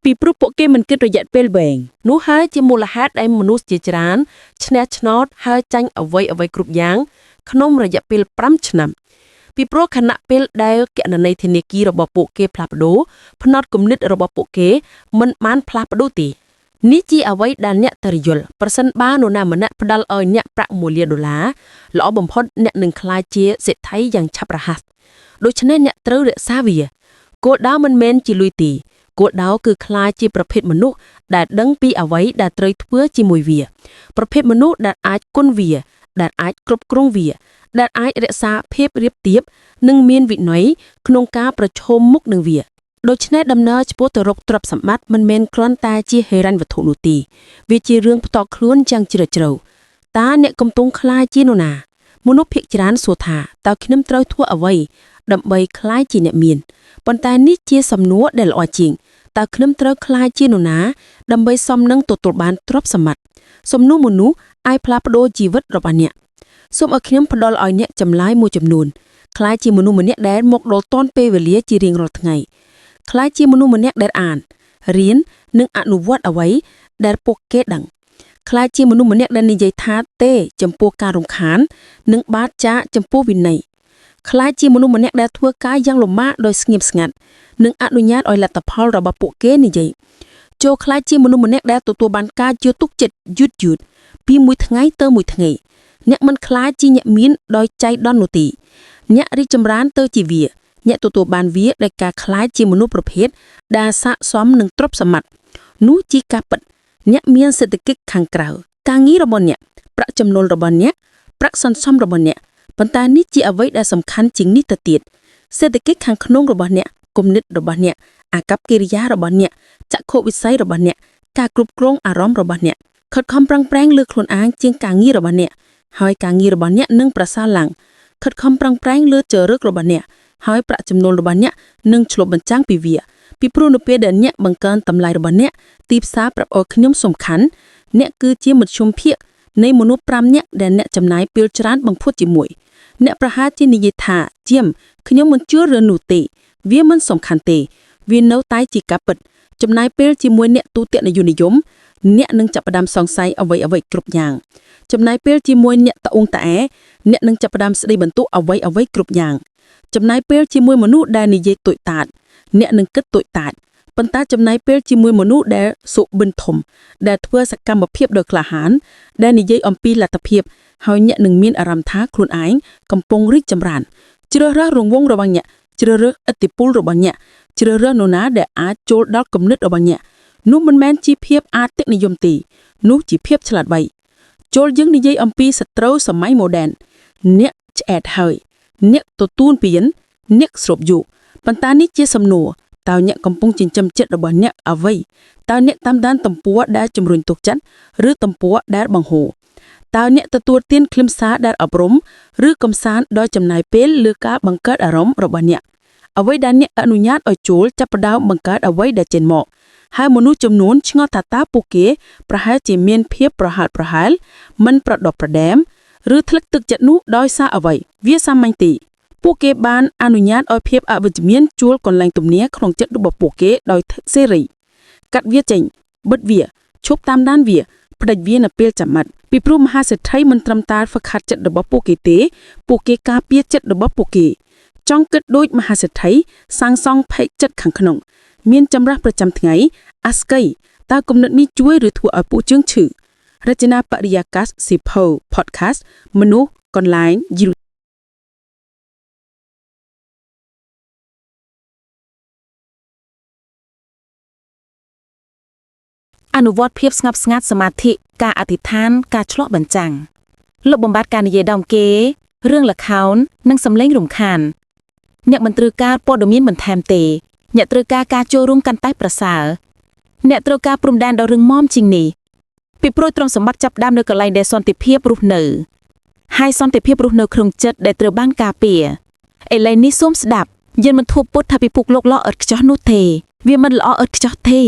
ពីព្រោះពួកគេមិនគិតរយៈពេលវែង
នោះហើយជាមូលហេតុដែលមនុស្សជាច្រើនឈ្នះឆ្នោតហើយចាញ់អ្វីអ្វីគ្រប់យ៉ាង ក្នុងរយៈពេល5ឆ្នាំពីព្រោះខណៈពេលដែលគណនីធនាគាររបស់ពួកគេផ្លាស់ប្ដូរផ្នត់គំនិតរបស់ពួកគេមិនបានផ្លាស់ប្ដូរទេនេះជាអ្វីដែលអ្នកត្រូវយល់ប្រសិនបើនរណាម្នាក់ផ្ដល់ឲ្យអ្នកប្រាក់1លានដុល្លារល្អបំផុតអ្នកនឹងក្លាយជាសេដ្ឋីយ៉ាងឆាប់រហ័សដូច្នេះអ្នកត្រូវរក្សាវាគោលដៅមិនមែនជាលុយទេគោលដៅគឺក្លាយជាប្រភេទមនុស្សដែលដឹងពីអ្វីដែលត្រូវធ្វើជាមួយវា ប្រភេទមនុស្សដែលអាចគុណវា ដែលអាចគ្រប់គ្រងវា ដែលអាចរក្សាភាពរាបទាបនិងមានវិន័យក្នុងការប្រឈមមុខនឹងវាដូច្នេះដំណើរឆ្ពោះទៅរកទ្រព្យសម្បត្តិមិនមែនគ្រាន់តែជាហិរញ្ញវត្ថុនោះទេវាជារឿងផ្ទាល់ខ្លួនយ៉ាងជ្រាលជ្រៅតើអ្នកកំពុងក្លាយជានរណាមនុស្សភាគច្រើនសួរថាតើខ្ញុំត្រូវធ្វើអ្វីដើម្បីក្លាយជាអ្នកមានប៉ុន្តែនេះជាសំណួរដែលល្អជាងតើខ្ញុំត្រូវក្លាយជានរណាដើម្បីសមនឹងទទួលបានទ្រព្យសម្បត្តិសំណួរមនុស្សអាចផ្លាស់ប្ដូរជីវិតរបស់អ្នកសូមឲ្យខ្ញុំផ្ដល់ឲ្យអ្នកចម្លើយមួយចំនួនក្លាយជាមនុស្សម្នាក់ដែលមកដល់ទាន់ពេលវេលាជារៀងរាល់ថ្ងៃក្លាយជាមនុស្សម្នាក់ដែលអានរៀននិងអនុវត្តអ្វីដែលពួកគេដឹងក្លាយជាមនុស្សម្នាក់ដែលនិយាយថាទេចំពោះការរំខាន និងបាតចាកចំពោះវិន័យក្លាយជាមនុស្សម្នាក់ដែលធ្វើការយ៉ាងលំបាកដោយស្ងៀមស្ងាត់និងអនុញ្ញាតឲ្យលទ្ធផលរបស់ពួកគេនិយាយចូលក្លាយជាមនុស្សម្នាក់ដែលទទួលបានការជឿទុកចិត្តយឺតយឺតពីមួយថ្ងៃទៅមួយថ្ងៃអ្នកមិនក្លាយជាអ្នកមានដោយចៃដន្យនោះទេអ្នករីកចម្រើនទៅជាវាអ្នកទទួលបានវាដោយការក្លាយជាមនុស្សប្រភេទដែលស័ក្តិសមនឹងទ្រព្យសម្បត្តិនោះជាការពិតអ្នកមានសេដ្ឋកិច្ចខាងក្រៅការងាររបស់អ្នកប្រាក់ចំណូលរបស់អ្នកប្រាក់សន្សំរបស់អ្នកប៉ុន្តែនេះជាអ្វីដែលសំខាន់ជាងនេះទៅទៀតសេដ្ឋកិច្ចខាងក្នុងរបស់អ្នកគំនិតរបស់អ្នកអាកប្បកិរិយារបស់អ្នកចក្ខុវិស័យរបស់អ្នកការគ្រប់គ្រងអារម្មណ៍របស់អ្នកខិតខំប្រឹងប្រែងលើខ្លួនឯងជាងការងាររបស់អ្នកហើយការងាររបស់អ្នកនឹងប្រសើរឡើងខិតខំប្រឹងប្រែងលើចរិតរបស់អ្នកហើយប្រាក់ចំណូលរបស់អ្នកនឹងឆ្លុះបញ្ចាំងពីវាពីព្រោះនៅពេលដែលអ្នកបង្កើនតម្លៃរបស់អ្នកទីផ្សារប្រាប់ឲ្យខ្ញុំសំខាន់អ្នកគឺជាមធ្យមភាគនៃមនុស្ស5នាក់ដែលអ្នកចំណាយពេលច្រើនបំផុតជាមួយអ្នកប្រហែលជានិយាយថាជាមខ្ញុំមិនជឿរឿងនោះទេវាមិនសំខាន់ទេវានៅតែជាការពិតចំណាយពេលជាមួយអ្នកទូតនិយមនិយមអ្នកនឹងចាប់ផ្ដើមសង្ស័យអ្វីអ្វីគ្រប់យ៉ាងចំណាយពេលជាមួយអ្នកត្អូងត្អែអ្នកនឹងចាប់ផ្ដើមស្ដីបន្ទោសអ្វីអ្វីគ្រប់យ៉ាងចំណាយពេលជាមួយមនុស្សដែលនិយាយតូចតាចអ្នកនឹងគិតតូចតាចប៉ុន្តែចំណាយពេលជាមួយមនុស្សដែលសុបិនធំដែលធ្វើសកម្មភាពដោយក្លាហានដែលនិយាយអំពីលទ្ធភាពហើយអ្នកនឹងមានអារម្មណ៍ថាខ្លួនឯងកំពុងរីកចម្រើនជ្រើសរើសរង្វង់របស់អ្នកជ្រើសរើសឥទ្ធិពលរបស់អ្នកជ្រើសរើសនរណាដែលអាចចូលដល់គំនិតរបស់អ្នកនោះមិនមែនជាភាពអាទិនិយមទេនោះជាភាពឆ្លាតវៃចូលយើងនិយាយអំពីសត្រូវសម័យម៉ូដែនអ្នកឆ្អែតហើយអ្នកទទួលពៀនអ្នកស្រូបយកប៉ុន្តែនេះជាសំណួរតើអ្នកកំពុងចិញ្ចឹមចិត្តរបស់អ្នកអ្វីតើអ្នកតាមដានទំព័រដែលជំរុញទុកចិត្តឬទំព័រដែលបង្ហូរ តើអ្នកទទួលទានខ្លឹមសារដែលអប់រំឬកំសាន្តដោយចំណាយពេលលើការបង្កើតអារម្មណ៍របស់អ្នកអ្វីដែលអ្នកអនុញ្ញាតឲ្យចូលចាប់ផ្ដើមបង្កើតអ្វីដែលចេញមកហើយមនុស្សចំនួនឆ្ងល់ថាតើពួកគេប្រហែលជាមានភាពប្រហាក់ប្រហែលមិនប្រដប់ប្រដែមឬធ្លឹកទឹកចិត្តនោះដោយសារអ្វីវាសាមញ្ញទីពួកគេបានអនុញ្ញាតឲ្យភាពអវិជ្ជមានជួលកន្លែងទំនាក្នុងចិត្តរបស់ពួកគេដោយសេរីកាត់វាចេញបិទវាឈប់តាមដានវាផ្ដាច់វានៅពេលចាំបាច់ពីព្រោះមហាសេដ្ឋីមិនត្រឹមតែហ្វឹកហាត់ចិត្តរបស់ពួកគេទេពួកគេការពារចិត្តរបស់ពួកគេចង់គិតដូចមហាសេដ្ឋីសាងសង់ផែកចិត្តខាងក្នុងមានចម្រាស់ប្រចាំថ្ងៃអាស្កីតើគំនិតនេះជួយឬធ្វើឲ្យពួកជើងឈឺរចនាបរិយាកាសសិភៅ podcast មនុស្សកន្លែងយូ
អនុវត្តភាពស្ងប់ស្ងាត់សមាធិការអធិដ្ឋានការឆ្លុះបញ្ចាំងលុបបំបាត់ការនិយាយដំគេរឿងល្ខោននិងសម្លេងរំខានអ្នកមិនត្រូវការព័ត៌មានបន្ថែមទេអ្នកត្រូវការការចូលរួមកាន់តែប្រសើរអ្នកត្រូវការព្រំដែនដ៏រឹងមាំជាងនេះពីព្រោះទ្រព្យសម្បត្តិចាប់ផ្ដើមនៅកន្លែងដែលសន្តិភាពរស់នៅហើយសន្តិភាពរស់នៅក្នុងចិត្តដែលត្រូវបានការពារឥឡូវនេះសូមស្ដាប់យើងមិនធួពុតថាពិភពលោកល្អឥតខ្ចោះនោះទេវាមិនល្អឥតខ្ចោះទេ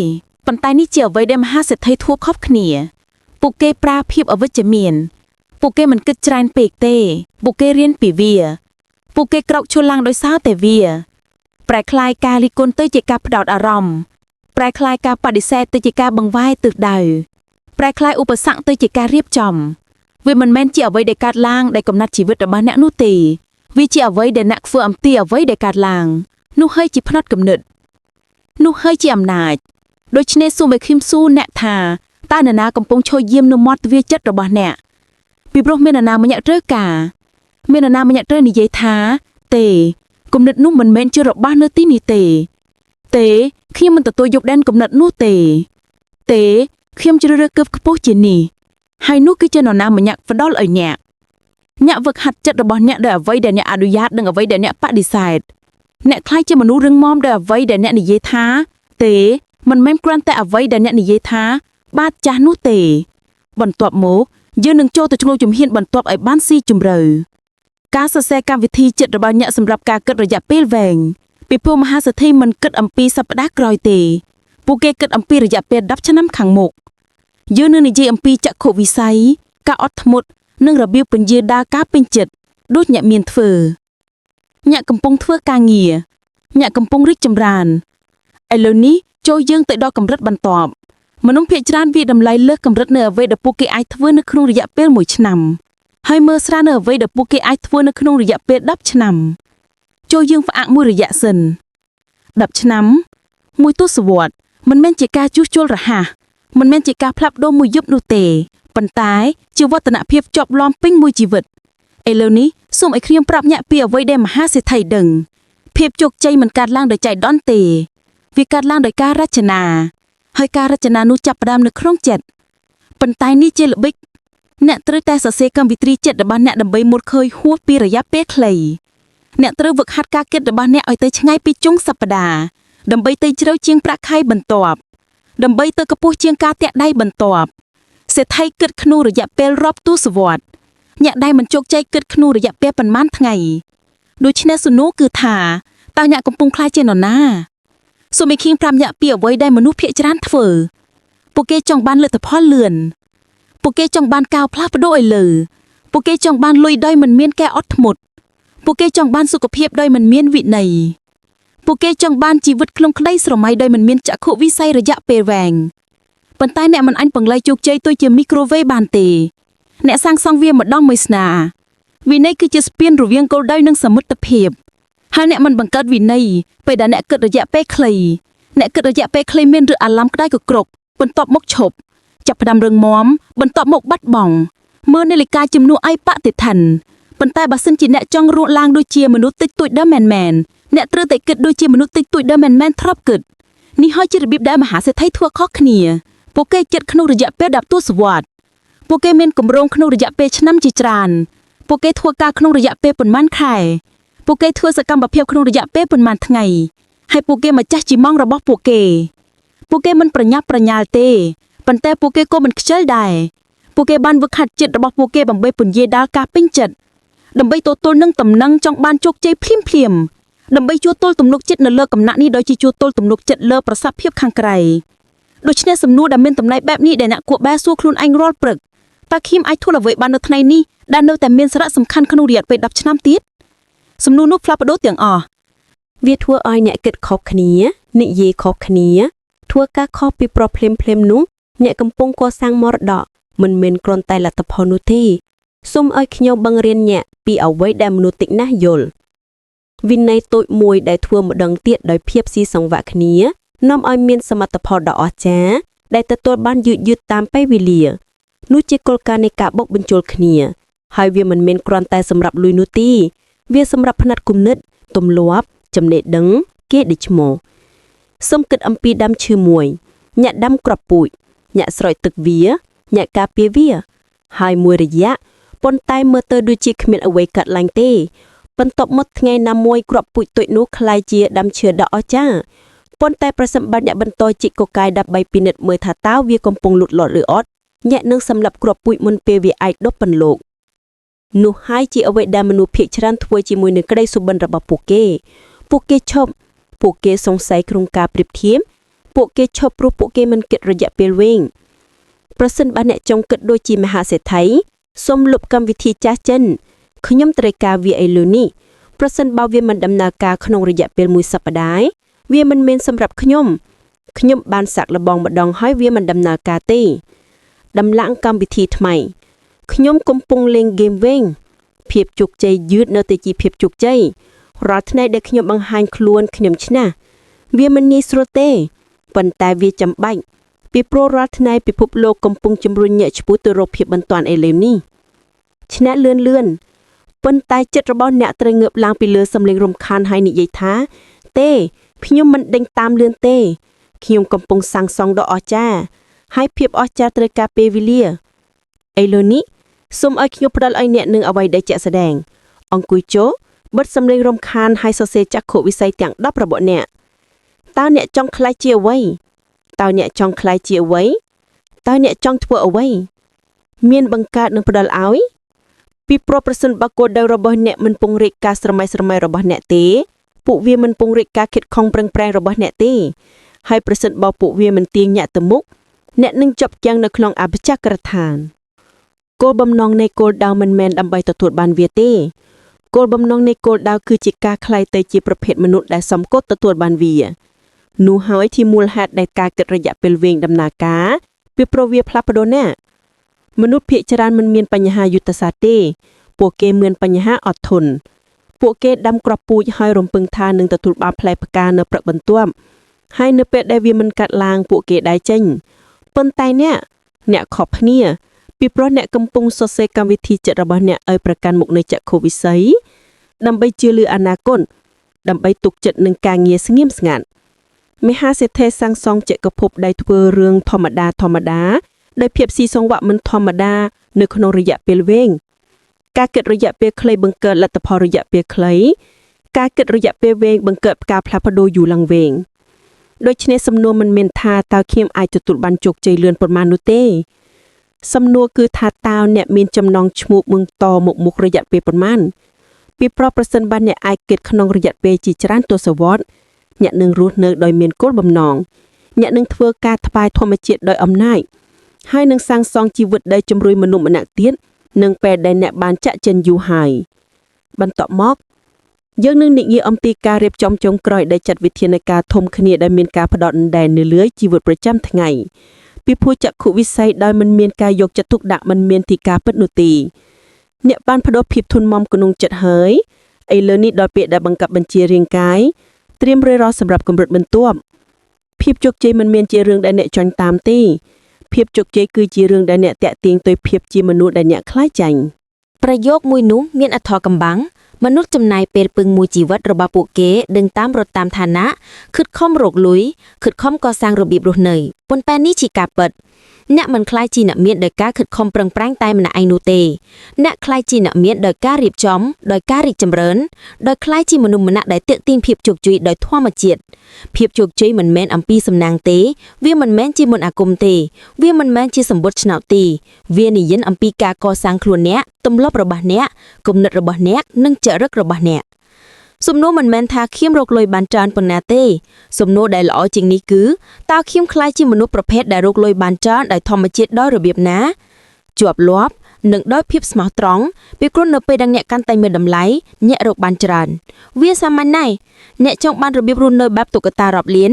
ប៉ុន្តែនេះជាអ្វីដែលមហាសេដ្ឋីធួខុសគ្នាពួកគេប្រើភាពអវិជ្ជមានពួកគេមិនគិតច្រើនពេកទេពួកគេរៀនពីវាពួកគេក្រោកឈរឡើងដោយសារតែវាប្រែក្លាយការលីគុណទៅជាការផ្ដោតអារម្មណ៍ប្រែក្លាយការបដិសេធទៅជាការបង្វែរទិសដៅប្រែក្លាយឧបសគ្គទៅជាការរៀបចំវាមិនមែនជាអ្វីដែលកើតឡើងដែលកំណត់ជីវិតរបស់អ្នកនោះទេវាជាអ្វីដែលអ្នកធ្វើអំពីអ្វីដែលកើតឡើងនោះហើយជាផ្នត់គំនិតនោះហើយជាអំណាចដូច្នេះសូមឲ្យខ្ញុំសួរអ្នកថាតើនរណាកំពុងឈរយាមនៅមាត់ទ្វារចិត្តរបស់អ្នកពីព្រោះមាននរណាម្នាក់ត្រូវការមាននរណាម្នាក់ត្រូវនិយាយថាទេគំនិតនោះមិនមែនជារបស់នៅទីនេះទេទេខ្ញុំមិនទទួលយកដែនកំណត់នោះទេទេខ្ញុំជ្រើសរើសគឹបខ្ពស់ជាងនេះហើយនោះគឺជានរណាម្នាក់ផ្ដល់ឲ្យអ្នកអ្នកវឹកហាត់ចិត្តរបស់អ្នកដោយអ្វីដែលអ្នកអនុញ្ញាតនិងអ្វីដែលអ្នកបដិសេធអ្នកខ្លាចជាមនុស្សរឹងមាំដោយអ្វីដែលអ្នកនិយាយថាទេមិនមែនគ្រាន់តែអ្វីដែលអ្នកនិយាយថាបាទចាស់នោះទេ បន្ទាប់មកយើងនឹងចូលទៅក្នុងជំហានបន្ទាប់ឲ្យបានស៊ីជម្រៅការសរសេរកម្មវិធីចិត្តរបស់អ្នកសម្រាប់ការគិតរយៈពេលវែងពីព្រោះមហាសេដ្ឋីមិនគិតអំពីសប្តាហ៍ក្រោយទេពួកគេគិតអំពីរយៈពេល10ឆ្នាំខាងមុខយើងនឹងនិយាយអំពីចក្ខុវិស័យការអត់ធ្មត់និងរបៀបពន្យាដើរការពេញចិត្តដូចអ្នកមានធ្វើអ្នកកំពុងធ្វើការងារអ្នកកំពុងរីកចម្រើនឥឡូវនេះចូលយើងទៅដល់កម្រិតបន្ទាប់មនុស្សភាគច្រើនវាតម្លៃលើសកម្រិតនៅអ្វីដែលពួកគេអាចធ្វើនៅក្នុងរយៈពេល1ឆ្នាំហើយមើលស្រាលនៅអ្វីដែលពួកគេអាចធ្វើនៅក្នុងរយៈពេល10ឆ្នាំចូលយើងផ្អាកមួយរយៈសិន10ឆ្នាំមួយទសវត្សរ៍មិនមែនជាការជួសជុលរហ័សមិនមែនជាការផ្លាស់ប្ដូរមួយយប់នោះទេប៉ុន្តែជាវឌ្ឍនភាពជាប់លាំពេញមួយជីវិតឥឡូវនេះសូមឲ្យខ្ញុំប្រាប់អ្នកពីអ្វីដែលមហាសេដ្ឋីដឹងភាពជោគជ័យមិនកើតឡើងដោយចៃដន្យទេវាកើតឡើងដោយការរចនាហើយការរចនានោះចាប់ផ្ដើមនៅក្នុងចិត្តប៉ុន្តែនេះជាល្បិចអ្នកត្រូវតែសរសេរកម្មវិធីចិត្តរបស់អ្នកដើម្បីមុតឃើញហួសពីរយៈពេលខ្លីអ្នកត្រូវវឹកហាត់ការគិតរបស់អ្នកឲ្យទៅឆ្ងាយពីចុងសប្តាហ៍ដើម្បីទៅជ្រៅជាងប្រាក់ខែបន្ទាប់ដើម្បីទៅកម្ពស់ជាងការតាក់ដៃបន្ទាប់សេដ្ឋីគិតក្នុងរយៈពេលរាប់ទសវត្សរ៍អ្នកដែលមិនជោគជ័យគិតក្នុងរយៈពេលប៉ុន្មានថ្ងៃដូច្នេះសំណួរគឺថាតើអ្នកកំពុងក្លាយជានរណាសូមឲ្យខ្ញុំប្រាប់អ្នកពីអ្វីដែលមនុស្សភាគច្រើនធ្វើពួកគេចង់បានលទ្ធផលលឿនពួកគេចង់បានការផ្លាស់ប្ដូរឲ្យលើពួកគេចង់បានលុយដោយមិនមានការអត់ធ្មត់ពួកគេចង់បានសុខភាពដោយមិនមានវិន័យពួកគេចង់បានជីវិតក្នុងក្តីស្រមៃដោយមិនមានចក្ខុវិស័យរយៈពេលវែងប៉ុន្តែអ្នកមិនអាចពង្រៃជោគជ័យទៅជាមីក្រូវេបានទេអ្នកសាងសង់វាម្ដងមួយស្នាវិន័យគឺជាស្ពានរវាងគោលដៅនិងសមិទ្ធភាពហើយអ្នកមិនបង្កើតវិន័យពេលដែលអ្នកគិតរយៈពេលខ្លីអ្នកគិតរយៈពេលខ្លីមានឬអារម្មណ៍ក្តៅកក្រុកបន្ទាប់មកឈប់ចាប់ផ្ដើមរឹងមាំបន្ទាប់មកបាត់បង់មើលនាឡិកាជំនួសឲ្យបតិឋិនប៉ុន្តែបើសិនជាអ្នកចង់រួចឡើងដូចជាមនុស្សតិចតួចដើមមែនមែនអ្នកត្រូវតែគិតដូចជាមនុស្សតិចតួចដើមមែនមែនធ្លាប់គិតនេះហើយជារបៀបដែលមហាសេដ្ឋីធ្វើខុសគ្នាពួកគេចិត្តក្នុងរយៈពេល10ទសវត្សរ៍ពួកគេមានគម្រោងក្នុងរយៈពេលឆ្នាំជាច្រើនពួកគេធ្វើការក្នុងរយៈពេលប៉ុន្មានខែពួកគេធ្វើសកម្មភាពក្នុងរយៈពេលប៉ុន្មានថ្ងៃហើយពួកគេម្ចាស់ជីម៉ងរបស់ពួកគេពួកគេមិនប្រញាប់ប្រញាល់ទេប៉ុន្តែពួកគេក៏មិនខ្ជិលដែរ
ពួកគេបានវឹកហាត់ចិត្តរបស់ពួកគេដើម្បីពន្យាដល់ការពេញចិត្តដើម្បីទទួលនឹងតំណែងចង់បានជោគជ័យភ្លាមភ្លាមៗដើម្បីជួទល់ទំនុកចិត្តនៅលើកំណាក់នេះដោយជាជួទល់ទំនុកចិត្តលើប្រសិទ្ធភាពខាងក្រៅដូច្នេះសំណួរដែលមានតម្លៃបែបនេះដែលអ្នកគួរបែរសួរខ្លួនឯងរាល់ព្រឹកតើខ្ញុំអាចធ្វើអ្វីបាននៅថ្ងៃនេះដែលនៅតែមានសារៈសំខាន់ក្នុងរយៈពេល10ឆ្នាំទៀតសំណួរនោះផ្លាស់ប្ដូរទាំងអស់
វាធ្វើឲ្យអ្នកគិតខុសគ្នានិយាយខុសគ្នាធ្វើការខុសពីប្រភ្លាមភ្លាមៗនោះអ្នកកំពុងកសាងមរតកមិនមែនគ្រាន់តែលទ្ធផលនោះទេសូមឲ្យខ្ញុំបង្រៀនអ្នកពីអ្វីដែលមនុស្សតិចណាស់យល់វិន័យតូចមួយដែលធ្វើម្ដងទៀតដោយភាពស៊ីសង្វាក់គ្នានាំឲ្យមានសមិទ្ធផលដ៏អស្ចារ្យដែលទទួលបានយឺតយឺតតាមពេលវេលានោះជាគោលការណ៍នៃការបូកបញ្ចូលគ្នា ហើយវាមិនមែនគ្រាន់តែសម្រាប់លុយនោះទេវាសម្រាប់ផ្នត់គំនិតទម្លាប់ ចំណេះដឹងគេដូចឈ្មោះសូមគិតអំពីដើមឈើមួយ អ្នកដាំគ្រាប់ពូជអ្នកស្រោចទឹកវា អ្នកការពារវា ហើយមួយរយៈប៉ុន្តែមើលទៅដូចជាគ្មានអ្វីកាត់ឡើងទេបន្ទាប់មកថ្ងៃណាមួយគ្រាប់ពូជតូចនោះក្លាយជាដើមឈើដ៏អស្ចារ្យប៉ុន្តែប្រសិនបើអ្នកបន្តជីកកកាយដើម្បីពិនិត្យមើលថាតើវាកំពុងលូតលាស់ឬអត់អ្នកនឹងសម្លាប់គ្រាប់ពូជមុនពេលវាអាចដុះពន្លកនោះហើយជាអ្វីដែលមនុស្សភាគច្រើនធ្វើជាមួយនឹងក្តីសុបិនរបស់ពួកគេ ពួកគេឈប់ពួកគេសង្ស័យក្នុងការប្រៀបធៀបពួកគេឈប់ព្រោះពួកគេមិនគិតរយៈពេលវែងប្រសិនបើអ្នកចង់គិតដូចជាមហាសេដ្ឋីសូមលុបកម្មវិធីចាស់ចិនខ្ញុំត្រូវការវាឥឡូវនេះប្រសិនបើវាមិនដំណើរការក្នុងរយៈពេលមួយសប្តាហ៍វាមិនមែនសម្រាប់ខ្ញុំខ្ញុំបានសាកល្បងម្ដងហើយវាមិនដំណើរការទេដំឡើងកម្មវិធីថ្មីខ្ញុំកំពុងលេងហ្គេមវិញភាពជោគជ័យយឺតនៅតែជាភាពជោគជ័យ រាល់ថ្ងៃដែលខ្ញុំបង្ហាញខ្លួនខ្ញុំឈ្នះវាមិនងាយស្រួលទេប៉ុន្តែវាចាំបាច់ពីព្រោះរាល់ថ្ងៃពិភពលោកកំពុងជំរុញអ្នកឆ្ពោះទៅរកភាពបន្ទាន់ឥឡូវនេះឈ្នះលឿនលឿនប៉ុន្តែចិត្តរបស់អ្នកត្រូវងើបឡើងពីលើសំឡេងរំខានហើយនិយាយថា ទេខ្ញុំមិនដេញតាមលឿនទេខ្ញុំកំពុងសាងសង់ដ៏អស្ចារ្យហើយភាពអស្ចារ្យត្រូវការពេលវេលាឥឡូវនេះសូមឲ្យខ្ញុំផ្ដល់ឲ្យអ្នកនឹងអ្វីដែលជាក់ស្ដែងអង្គុយចុះ បិទសំឡេងរំខានហើយសរសេរចក្ខុវិស័យទាំង10របស់អ្នកតើអ្នកចង់ក្លាយជាអ្វីតើអ្នកចង់ក្លាយជាអ្វីតើអ្នកចង់ធ្វើអ្វីមានបង្កើតនឹងផ្ដល់ឲ្យពីព្រោះប្រសិនបើគោលដៅរបស់អ្នកមិនពង្រីកការស្រមៃស្រមៃរបស់អ្នកទេពួកវាមិនពង្រីកការខិតខំប្រឹងប្រែងរបស់អ្នកទេហើយប្រសិនបើពួកវាមិនទាញអ្នកទៅមុខអ្នកនឹងជាប់គាំងនៅក្នុងអបចក្រដ្ឋានគោលបំណងនៃគោលដៅមិនមែនដើម្បីទទួលបានវាទេ គោលបំណងនៃគោលដៅគឺជាការក្លាយទៅជាប្រភេទមនុស្សដែលសមគតទទួលបានវានោះហើយជាមូលហេតុដែលការគិតរយៈពេលវែងដំណើរការពីព្រោះវាផ្លាស់ប្ដូរណាស់មនុស្សភាគច្រើនមិនមានបញ្ហាយុទ្ធសាស្ត្រទេពួកគេមានបញ្ហាអត់ធន់ពួកគេដាំគ្រាប់ពូជហើយរំពឹងថានឹងទទួលបានផ្លែផ្កានៅព្រឹកបន្ទាប់ហើយនៅពេលដែលវាមិនកាត់ឡើងពួកគេដែរចេញប៉ុន្តែអ្នកអ្នកខុសគ្នា ពីព្រោះអ្នកកំពុងសរសេរកម្មវិធីចិត្តរបស់អ្នកឲ្យប្រកាន់មុខនៃចក្ខុវិស័យដើម្បីជឿលើអនាគតដើម្បីទុកចិត្តនឹងការងារស្ងៀមស្ងាត់មហាសេដ្ឋីសាងសង់ចក្រភពដែលធ្វើរឿងធម្មតាធម្មតាដោយភាពស៊ីសង្វាក់មិនធម្មតានៅក្នុងរយៈពេលវែងការគិតរយៈពេលខ្លីបង្កើតលទ្ធផលរយៈពេលខ្លីការគិតរយៈពេលវែងបង្កើតការផ្លាស់ប្ដូរយូរឡើងវែងដូច្នេះសំណួរមិនមានថាតើខ្ញុំអាចទទួលបានជោគជ័យលឿនប៉ុន្មាននោះទេ សំណួរគឺថាតើអ្នកមានចំណងឈ្មោះមឹងតមុខមុខរយៈពេលប៉ុន្មានពីព្រោះប្រសិនបើអ្នកអាចគិតក្នុងរយៈពេលជាច្រើនទសវត្សរ៍អ្នកនឹងរស់នៅដោយមានគោលបំណងអ្នកនឹងធ្វើការថ្វាយធម្មជាតិដោយអំណាចហើយនឹងសាងសង់ជីវិតដែលជំរុញមនុស្សម្នាក់ទៀតនឹងពេលដែលអ្នកបានចាក់ចិនយូរហើយបន្ទាប់មកយើងនឹងនិយាយអំពីការរៀបចំចុងក្រោយដែលចាត់វិធានការធំគ្នាដែលមានការផ្ដោតដែននៅលើជីវិតប្រចាំថ្ងៃ ពីព្រោះចក្ខុវិស័យដោយមិនមានការយកចិត្តទុកដាក់មិនមានទីការពិតនោះទេអ្នកបានផ្ដោតភាពធន់មមក្នុងចិត្តហើយឥឡូវនេះដល់ពេលដែលបង្កាប់បញ្ជារាងកាយត្រៀមរើរសម្រាប់កម្រិតបន្ទាប់ភាពជោគជ័យមិនមានជារឿងដែលអ្នកចាញ់តាមទេភាពជោគជ័យគឺជារឿងដែលអ្នកតាក់ទាញទៅភាពជាមនុស្សដែលអ្នកខ្លាចចាញ់
ប្រយោគមួយនោះមានអត្ថកំបាំងមនុស្សចំណាយពេលពឹងមួយជីវិតរបស់ពួកគេដឹងតាមរត់តាមឋានៈខិតខំរកលុយខិតខំកសាងរបៀបរស់នៅប៉ុន្តែនេះជាការពិត
អ្នកមិនក្លាយជាអ្នកមានដោយការខិតខំប្រឹងប្រែងតែម្នាក់ឯងនោះទេអ្នកក្លាយជាអ្នកមានដោយការរៀបចំដោយការរីកចម្រើនដោយក្លាយជាមនុស្សម្នាក់ដែលទាក់ទាញភាពជោគជ័យដោយធម្មជាតិភាពជោគជ័យមិនមែនអំពីសំណាងទេវាមិនមែនជាមន្តអាគមទេវាមិនមែនជាសម្បត្តិឆ្នោតទេវានិយាយអំពីការកសាងខ្លួនអ្នកទម្លាប់របស់អ្នកគំនិតរបស់អ្នកនិងចរិតរបស់អ្នកសំណួរមិនមែនថាខ្ញុំរកលុយបានច្រើនប៉ុណ្ណាទេសំណួរដែលល្អជាងនេះគឺតើខ្ញុំក្លាយជាមនុស្សប្រភេទដែលរកលុយបានច្រើនដោយធម្មជាតិដោយរបៀបណាជាប់លាប់និងដោយភាពស្មោះត្រង់ពីព្រោះនៅពេលដែលអ្នកកាន់តែមានតម្លៃអ្នករកបានច្រើនវាសាមញ្ញណាស់អ្នកចង់បានរបៀបរស់នៅបែបតុក្កតារាប់លាន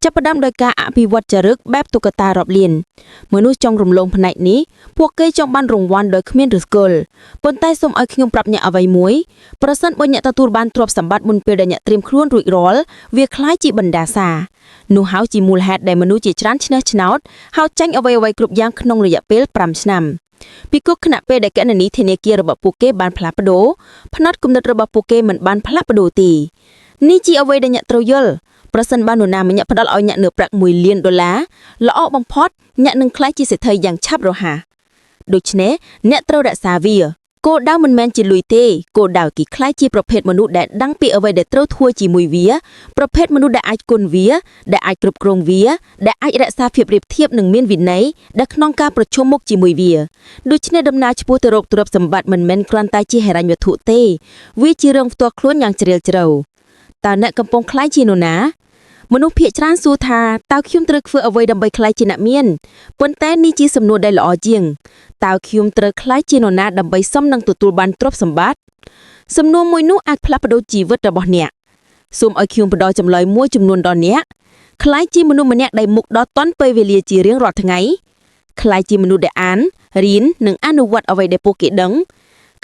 ចាប់ផ្ដើមដោយការអភិវឌ្ឍចរិតបែបតុក្កតារាប់លានមនុស្សចង់រំលងផ្នែកនេះពួកគេចង់បានរង្វាន់ដោយគ្មានឫសគល់ប៉ុន្តែសូមឲ្យខ្ញុំប្រាប់អ្នកអ្វីមួយប្រសិនបើអ្នកទទួលបានទ្រព្យសម្បត្តិមុនពេលដែលអ្នកត្រៀមខ្លួនរួចរាល់វាក្លាយជាបណ្ដាសានោះហើយជាមូលហេតុដែលមនុស្សជាច្រើនឈ្នះឆ្នោតហើយចាញ់អ្វីៗគ្រប់យ៉ាងក្នុងរយៈពេល5ឆ្នាំពីគុកខណៈពេលដែលកណនីធនាគាររបស់ពួកគេបានផ្លាស់ប្ដូរផ្នត់គំនិតរបស់ពួកគេមិនបានផ្លាស់ប្ដូរទេនេះជាអ្វីដែលអ្នកត្រូវយល់ប្រសិនបើនរណាម្នាក់ផ្ដល់ឲ្យអ្នកនៅប្រាក់1លានដុល្លារល្អបំផុតអ្នកនឹងក្លាយជាសេដ្ឋីយ៉ាងឆាប់រហ័សដូច្នេះអ្នកត្រូវរក្សាវាគោលដៅមិនមែនជាលុយទេគោលដៅគេក្លាយជាប្រភេទមនុស្សដែលដឹងពីអ្វីដែលត្រូវធ្វើជាមួយវាប្រភេទមនុស្សដែលអាចគុណវាដែលអាចគ្រប់គ្រងវាដែលអាចរក្សាភាពរៀបធៀបនិងមានវិន័យដែលក្នុងការប្រឈមមុខជាមួយវាដូច្នេះដំណើរឆ្ពោះទៅរកទ្រព្យសម្បត្តិមិនមែនគ្រាន់តែជាហិរញ្ញវត្ថុទេវាជារឿងផ្ទាល់ខ្លួនយ៉ាងជ្រាលជ្រៅតើអ្នកកំពុងក្លាយជានរណាមនុស្សភាគច្រើនសួរថាតើខ្ញុំត្រូវធ្វើអ្វីដើម្បីក្លាយជាអ្នកមានប៉ុន្តែនេះជាសំណួរដែលល្អជាងតើខ្ញុំត្រូវក្លាយជានរណាដើម្បីសមនឹងទទួលបានទ្រព្យសម្បត្តិសំណួរមួយនោះអាចផ្លាស់ប្ដូរជីវិតរបស់អ្នកសូមឲ្យខ្ញុំផ្ដល់ចម្លើយមួយចំនួនដល់អ្នកក្លាយជាមនុស្សម្នាក់ដែលមុខដល់តន់ពេលវេលាជារៀងរាល់ថ្ងៃក្លាយជាមនុស្សដែលអានរៀននិងអនុវត្តអ្វីដែលពួកគេដឹង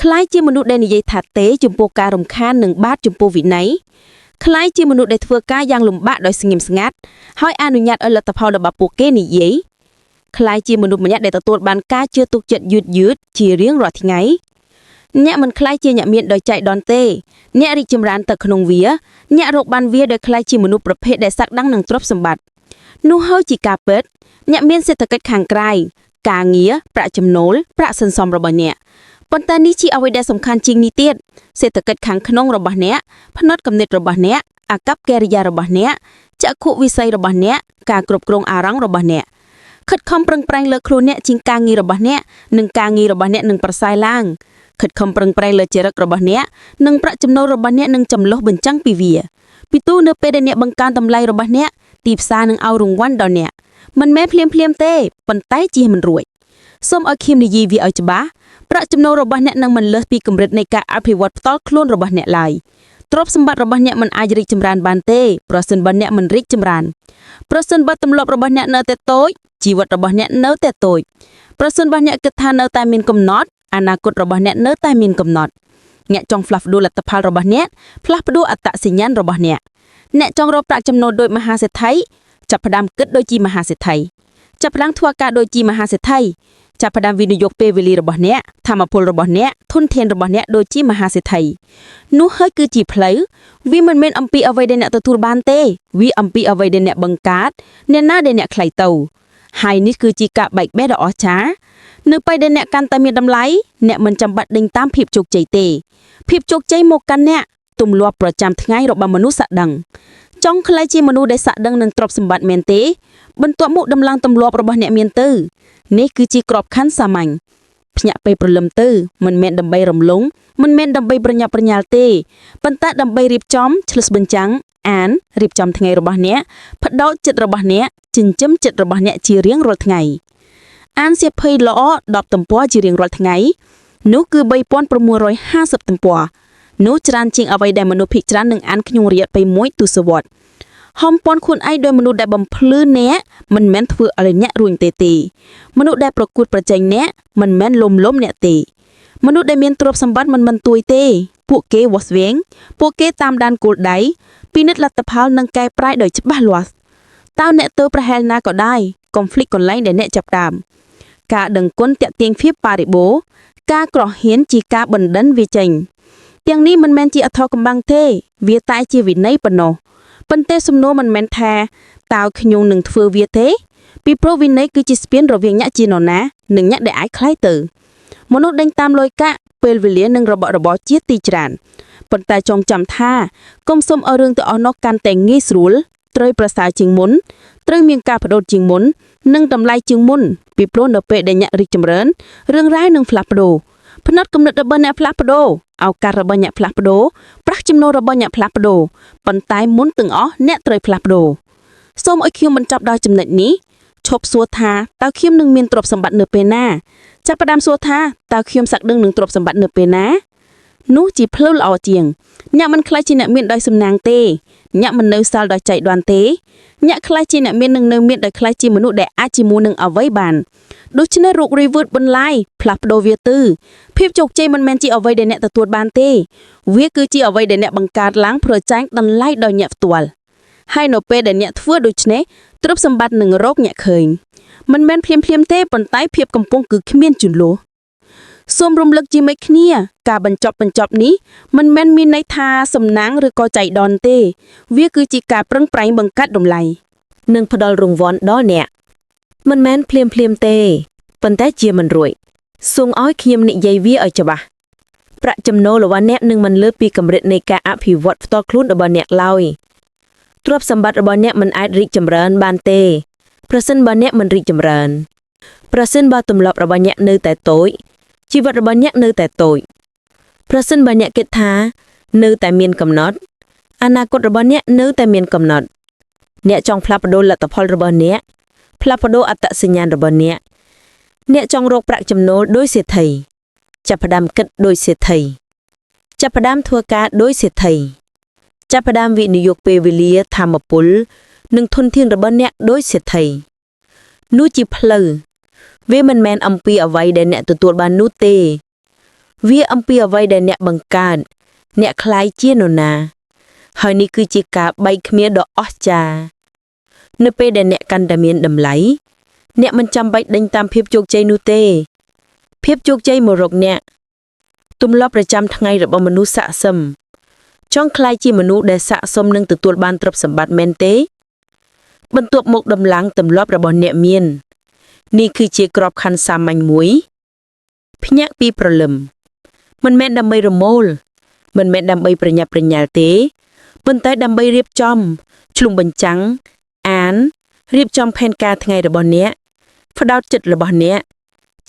ក្លាយជាមនុស្សដែលនិយាយថាទេចំពោះការរំខាននិងបាតចំពោះវិន័យក្លាយជាមនុស្សដែលធ្វើការយ៉ាងលំបាកដោយស្ងៀមស្ងាត់ហើយអនុញ្ញាតឲ្យលទ្ធផលរបស់ពួកគេនិយាយក្លាយជាមនុស្សម្នាក់ដែលទទួលបានការជឿទុកចិត្តយឺតយឺតជារៀងរាល់ថ្ងៃអ្នកមិនក្លាយជាអ្នកមានដោយចៃដន្យទេអ្នករីកចម្រើនទៅក្នុងវាអ្នករកបានវាដោយក្លាយជាមនុស្សប្រភេទដែលសក្តាននឹងទ្រព្យសម្បត្តិនោះហើយជាការពិតអ្នកមានសេដ្ឋកិច្ចខាងក្រៅការងារប្រាក់ចំណូលប្រាក់សន្សំរបស់អ្នកប៉ុន្តែនេះជាអ្វីដែលសំខាន់ជាងនេះទៀតសេដ្ឋកិច្ចខាងក្នុងរបស់អ្នកផ្នត់គំនិតរបស់អ្នកអាកប្បកិរិយារបស់អ្នកចក្ខុវិស័យរបស់អ្នកការគ្រប់គ្រងអារម្មណ៍របស់អ្នកខិតខំប្រឹងប្រែងលើខ្លួនអ្នកជាងការងាររបស់អ្នកនិងការងាររបស់អ្នកនឹងប្រសើរឡើងខិតខំប្រឹងប្រែងលើចរិតរបស់អ្នកនិងប្រាក់ចំណូលរបស់អ្នកនឹងចម្លុះបញ្ចាំងពីវាពីទូនៅពេលដែលអ្នកបង្កើនតម្លៃរបស់អ្នកទីផ្សារនឹងឲ្យរង្វាន់ដល់អ្នកមិនមែនភ្លាមភ្លាមទេប៉ុន្តែជៀសមិនរួចសូមឲ្យខ្ញុំនិយាយវាឲ្យច្បាស់ប្រាក់ចំណូលរបស់អ្នកនឹងមិនលើសពីកម្រិតនៃការអភិវឌ្ឍផ្ទាល់ខ្លួនរបស់អ្នកឡើយទ្រព្យសម្បត្តិរបស់អ្នកមិនអាចរីកចម្រើនបានទេប្រសិនបើអ្នកមិនរីកចម្រើនប្រសិនបើទម្លាប់របស់អ្នកនៅតែតូចជីវិតរបស់អ្នកនៅតែតូចប្រសិនបើអ្នកគិតថានៅតែមានកំណត់អនាគតរបស់អ្នកនៅតែមានកំណត់អ្នកចង់ផ្លាស់ប្ដូរលទ្ធផលរបស់អ្នកផ្លាស់ប្ដូរអត្តសញ្ញាណរបស់អ្នកអ្នកចង់រកប្រាក់ចំណូលដោយមហាសេដ្ឋីចាប់ផ្ដើមគិតដូចជាមហាសេដ្ឋីចាប់ផ្ដើមធ្វើការដូចជាមហាសេដ្ឋីចាប់ផ្ដើមវិនិយោគពេលវេលារបស់អ្នកធម៌ពលរបស់អ្នកធនធានរបស់អ្នកដូចជាមហាសេដ្ឋីនោះហើយគឺជាផ្លូវវាមិនមែនអំពីអ្វីដែលអ្នកទទួលបានទេវាអំពីអ្វីដែលអ្នកបង្កើតអ្នកណាដែលអ្នកក្លាយទៅហើយនេះគឺជាការបែកបេះដ៏អស្ចារ្យនៅពេលដែលអ្នកកាន់តែមានតម្លៃអ្នកមិនចាំបាច់ដេញតាមភាពជោគជ័យទេភាពជោគជ័យមកកាន់អ្នកទម្លាប់ប្រចាំថ្ងៃរបស់មនុស្សសក្តិចង់ក្លាយជាមនុស្សដែលសក្តិនឹងទ្រព្យសម្បត្តិមែនទេបន្ទាប់មកដំឡើងទម្លាប់របស់អ្នកមានទៅនេះគឺជាក្របខ័ណ្ឌសាមញ្ញភ្ញាក់ពេលព្រលឹមទៅមិនមែនដើម្បីរំលងមិនមែនដើម្បីប្រញាប់ប្រញាល់ទេប៉ុន្តែដើម្បីរៀបចំឆ្លុះបញ្ចាំងអានរៀបចំថ្ងៃរបស់អ្នកផ្ដោតចិត្តរបស់អ្នកចិញ្ចឹមចិត្តរបស់អ្នកជារៀងរាល់ថ្ងៃអានសៀវភៅល្អ10ទំព័រជារៀងរាល់ថ្ងៃនោះគឺ3650ទំព័រនោះច្រើនជាងអ្វីដែលមនុស្សភាគច្រើននឹងអានក្នុងរយៈពេលមួយទសវត្សរ៍ហុំព័ន្ធខ្លួនឯងដោយមនុស្សដែលបំភ្លឺអ្នកមិនមែនធ្វើឲ្យអ្នករួញទេទេមនុស្សដែលប្រកួតប្រជែងអ្នកមិនមែនលំលំអ្នកទេមនុស្សដែលមានទ្រព្យសម្បត្តិមិនមិនទួយទេពួកគេវាស់វែងពួកគេតាមដានគោលដៅពិនិត្យលទ្ធផលនិងកែប្រែដោយច្បាស់លាស់តើអ្នកទៅប្រហែលណាក៏ដោយកុំភ្លេចកន្លែងដែលអ្នកចាប់ដើមការដឹងគុណតាក់ទាញភាពបរិបូរណ៍ការក្រហៀនជាការបណ្ដិនវាចេញទាំងនេះមិនមែនជាអធរកំបាំងទេវាតែជាវិន័យប៉ុណ្ណោះប៉ុន្តែសំណួរមិនមែនថាតើខ្ញុំនឹងធ្វើវាទេ ពីព្រោះវិន័យគឺជាស្ពានរវាងអ្នកជានរណានិងអ្នកដែលអាចក្លាយទៅមនុស្សដេញតាមលុយកាក់ពេលវេលានិងរបស់របរជាទីច្រើនប៉ុន្តែចងចាំថាកុំសុំឲ្យរឿងទាំងអស់នោះកាន់តែងាយស្រួលត្រូវប្រសើរជាងមុនត្រូវមានការបដូរជាងមុននិងតម្លៃជាងមុនពីព្រោះនៅពេលដែលអ្នករីកចម្រើនរឿងរ៉ាវនឹងផ្លាស់ប្ដូរផ្នត់គំនិតរបស់អ្នកផ្លាស់ប្ដូរឱកាសរបស់អ្នកផ្លាស់ប្ដូរប្រាក់ចំណូលរបស់អ្នកផ្លាស់ប្ដូរប៉ុន្តែមុនទាំងអស់អ្នកត្រូវផ្លាស់ប្ដូរសូមឲ្យខ្ញុំបញ្ចប់ដល់ចំណុចនេះឈប់សួរថាតើខ្ញុំនឹងមានទ្រព្យសម្បត្តិនៅពេលណាចាប់ផ្ដើមសួរថាតើខ្ញុំសក្តិនឹងទ្រព្យសម្បត្តិនៅពេលណានោះជាផ្លូវល្អជាងអ្នកមិនក្លាយជាអ្នកមានដោយសំណាងទេអ្នកមិននៅសល់ដោយចៃដន្យទេអ្នកក្លាយជាអ្នកមាននឹងនៅមានដោយក្លាយជាមនុស្សដែលអាចជាមួយនឹងអ្វីបានដូច្នេះរក reward បន្លាយផ្លាស់ប្ដូរវាទៅភាពជោគជ័យមិនមែនជាអ្វីដែលអ្នកទទួលបានទេវាគឺជាអ្វីដែលអ្នកបង្កើតឡើងព្រោះចាញ់តម្លៃដោយអ្នកផ្ទាល់ហើយនៅពេលដែលអ្នកធ្វើដូច្នេះទ្រព្យសម្បត្តិនឹងរកអ្នកឃើញមិនមែនភ្លាមភ្លាមទេប៉ុន្តែភាពកំពុងគឺគ្មានជន្លោះសូមរំលឹកជាមួយគ្នាការបញ្ចប់បញ្ចប់នេះមិនមែនមានន័យថាសំណាងឬក៏ចៃដន្យទេ វាគឺជាការប្រឹងប្រែងបង្កើតតម្លៃ
និងផ្ដល់រង្វាន់ដល់អ្នកមិនមែនភ្លាមភ្លាមៗទេប៉ុន្តែជាមិនរួចសូមឲ្យខ្ញុំនិយាយវាឲ្យច្បាស់ប្រាក់ចំណូលរបស់អ្នកនឹងមិនលើសពីកម្រិតនៃការអភិវឌ្ឍផ្ទាល់ខ្លួនរបស់អ្នកឡើយទ្រព្យសម្បត្តិរបស់អ្នកមិនអាចរីកចម្រើនបានទេប្រសិនបើអ្នកមិនរីកចម្រើនប្រសិនបើទម្លាប់របស់អ្នកនៅតែតូចជីវិតរបស់អ្នកនៅតែតូចប្រសិនបើអ្នកគិតថានៅតែមានកំណត់អនាគតរបស់អ្នកនៅតែមានកំណត់ អ្នកចង់ផ្លាស់ប្ដូរលទ្ធផលរបស់អ្នកផ្លាស់ប្ដូរអត្តសញ្ញាណរបស់អ្នកអ្នកចង់រកប្រាក់ចំណូលដោយសេដ្ឋីចាប់ផ្ដើមគិតដោយសេដ្ឋីចាប់ផ្ដើមធ្វើការដោយសេដ្ឋីចាប់ផ្ដើមវិនិយោគពេលវេលាធម៌ពលនិងធនធានរបស់អ្នកដោយសេដ្ឋីនោះជាផ្លូវវាមិនមែនអំពីអ្វីដែលអ្នកទទួលបាននោះទេ វាអំពីអ្វីដែលអ្នកបង្កើតអ្នកក្លាយជានរណា ហើយនេះគឺជាការបែកគ្នាដ៏អស្ចារ្យនៅពេលដែលអ្នកកាន់តែមានតម្លៃអ្នកមិនចាំបាច់ដេញតាមភាពជោគជ័យនោះទេ ភាពជោគជ័យមករកអ្នកទម្លាប់ប្រចាំថ្ងៃរបស់មនុស្សស័ក្តិសមចង់ក្លាយជាមនុស្សដែលស័ក្តិសមនឹងទទួលបានទ្រព្យសម្បត្តិមែនទេ បន្ទាប់មកដំឡើងទម្លាប់របស់អ្នកមាន នេះគឺជាក្របខ័ណ្ឌសាមញ្ញមួយភ្ញាក់ពីព្រលឹមមិនមែនដើម្បីរមូលមិនមែនដើម្បីប្រញាប់ប្រញាល់ទេ ប៉ុន្តែដើម្បីរៀបចំឆ្លុះបញ្ចាំងអានរៀបចំផែនការថ្ងៃរបស់អ្នកផ្ដោតចិត្តរបស់អ្នក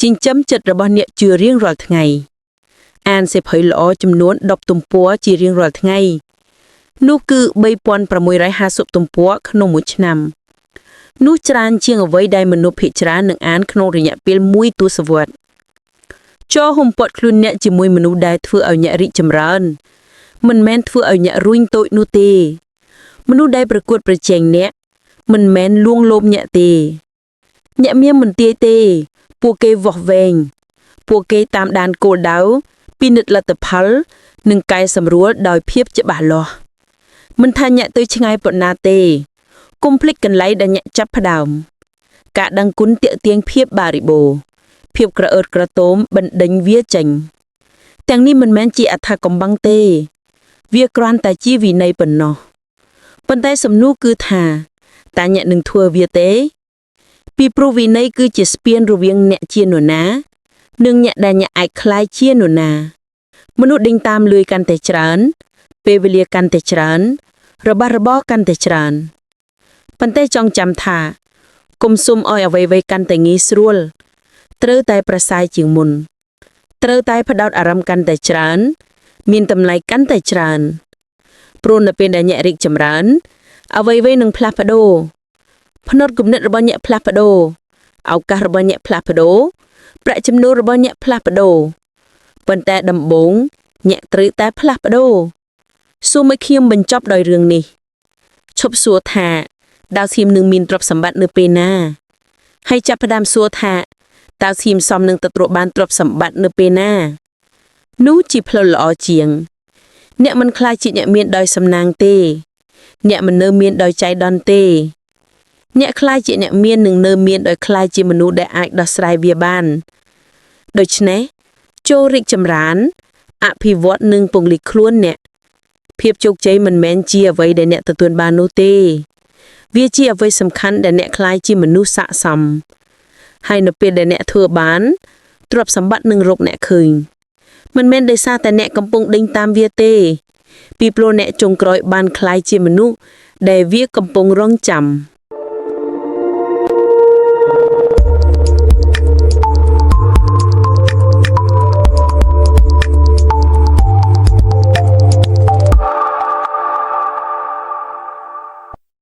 ចិញ្ចឹមចិត្តរបស់អ្នកជារៀងរាល់ថ្ងៃ អានសៀវភៅល្អចំនួន10ទំព័រជារៀងរាល់ថ្ងៃ នោះគឺ3650ទំព័រក្នុងមួយឆ្នាំនោះច្រើនជាងអ្វីដែលមនុស្សភាគច្រើននឹងអានក្នុងរយៈពេលមួយទសវត្សរ៍ចូលហុំព័ទ្ធខ្លួនអ្នកជាមួយមនុស្សដែលធ្វើឲ្យអ្នករីកចម្រើន មិនមែនធ្វើឲ្យអ្នករួញតូចនោះទេ មនុស្សដែលប្រកួតប្រជែងអ្នកមិនមែនលួងលោមអ្នកទេ អ្នកមានមិនទាយទេ ពួកគេវាស់វែងពួកគេតាមដានគោលដៅពិនិត្យលទ្ធផល និងកែសម្រួលដោយភាពច្បាស់លាស់មិនថាអ្នកទៅឆ្ងាយប៉ុណ្ណាទេកុំភ្លេចកន្លែងដែលអ្នកចាប់ផ្ដើម ការដឹងគុណទាក់ទាញភាពបរិបូរណ៍ភាពក្រអឺតក្រទមបណ្ដេញវាចេញ ទាំងនេះមិនមែនជាអត្ថាកំបាំងទេ វាគ្រាន់តែជាវិន័យប៉ុណ្ណោះប៉ុន្តែសំណួរគឺថាតើអ្នកនឹងធ្វើវាទេ ពីព្រោះវិន័យគឺជាស្ពានរវាងអ្នកជានរណា និងអ្នកដែលអ្នកអាចក្លាយជានរណា មនុស្សដេញតាមលុយកាន់តែច្រើន ពេលវេលាកាន់តែច្រើន របស់របរកាន់តែច្រើនប៉ុន្តែចង់ចាំថាកុំសុំឲ្យអ្វីៗកាន់តែងាយស្រួល ត្រូវតែប្រសើរជាងមុន ត្រូវតែផ្ដោតអារម្មណ៍កាន់តែច្រើន មានតម្លៃកាន់តែច្រើន ព្រោះនៅពេលដែលអ្នករីកចម្រើន អ្វីៗនឹងផ្លាស់ប្ដូរផ្នត់គំនិតរបស់អ្នកផ្លាស់ប្ដូរឱកាសរបស់អ្នកផ្លាស់ប្ដូរប្រាក់ចំណូលរបស់អ្នកផ្លាស់ប្ដូរប៉ុន្តែដំបូងអ្នកត្រូវតែផ្លាស់ប្ដូរសូមឲ្យខ្ញុំបញ្ចប់ដោយរឿងនេះឈប់សួរថាតើខ្ញុំនឹងមានទ្រព្យសម្បត្តិនៅពេលណាហើយចាប់ផ្ដើមសួរថាតើខ្ញុំសមនឹងទទួលបានទ្រព្យសម្បត្តិនៅពេលណានោះជាផ្លូវល្អជាង អ្នកមិនក្លាយជាអ្នកមានដោយសំណាងទេ អ្នកមិននៅមានដោយចៃដន្យទេ អ្នកក្លាយជាអ្នកមាននឹងនៅមានដោយក្លាយជាមនុស្សដែលអាចដោះស្រាយវាបានដូច្នេះចូលរីកចម្រើន អភិវឌ្ឍនិងពង្រីកខ្លួនអ្នកភាពជោគជ័យមិនមែនជាអ្វីដែលអ្នកទទួលបាននោះទេ វាជាអ្វីសំខាន់ដែលអ្នកក្លាយជាមនុស្សស័ក្តិសមហើយនៅពេលដែលអ្នកធ្វើបានទ្រព្យសម្បត្តិនឹងរកអ្នកឃើញមិនមែនដោយសារតែអ្នកកំពុងដេញតាមវាទេ ពីព្រោះអ្នកចុងក្រោយបានក្លាយជាមនុស្សដែលវាកំពុងរងចាំ។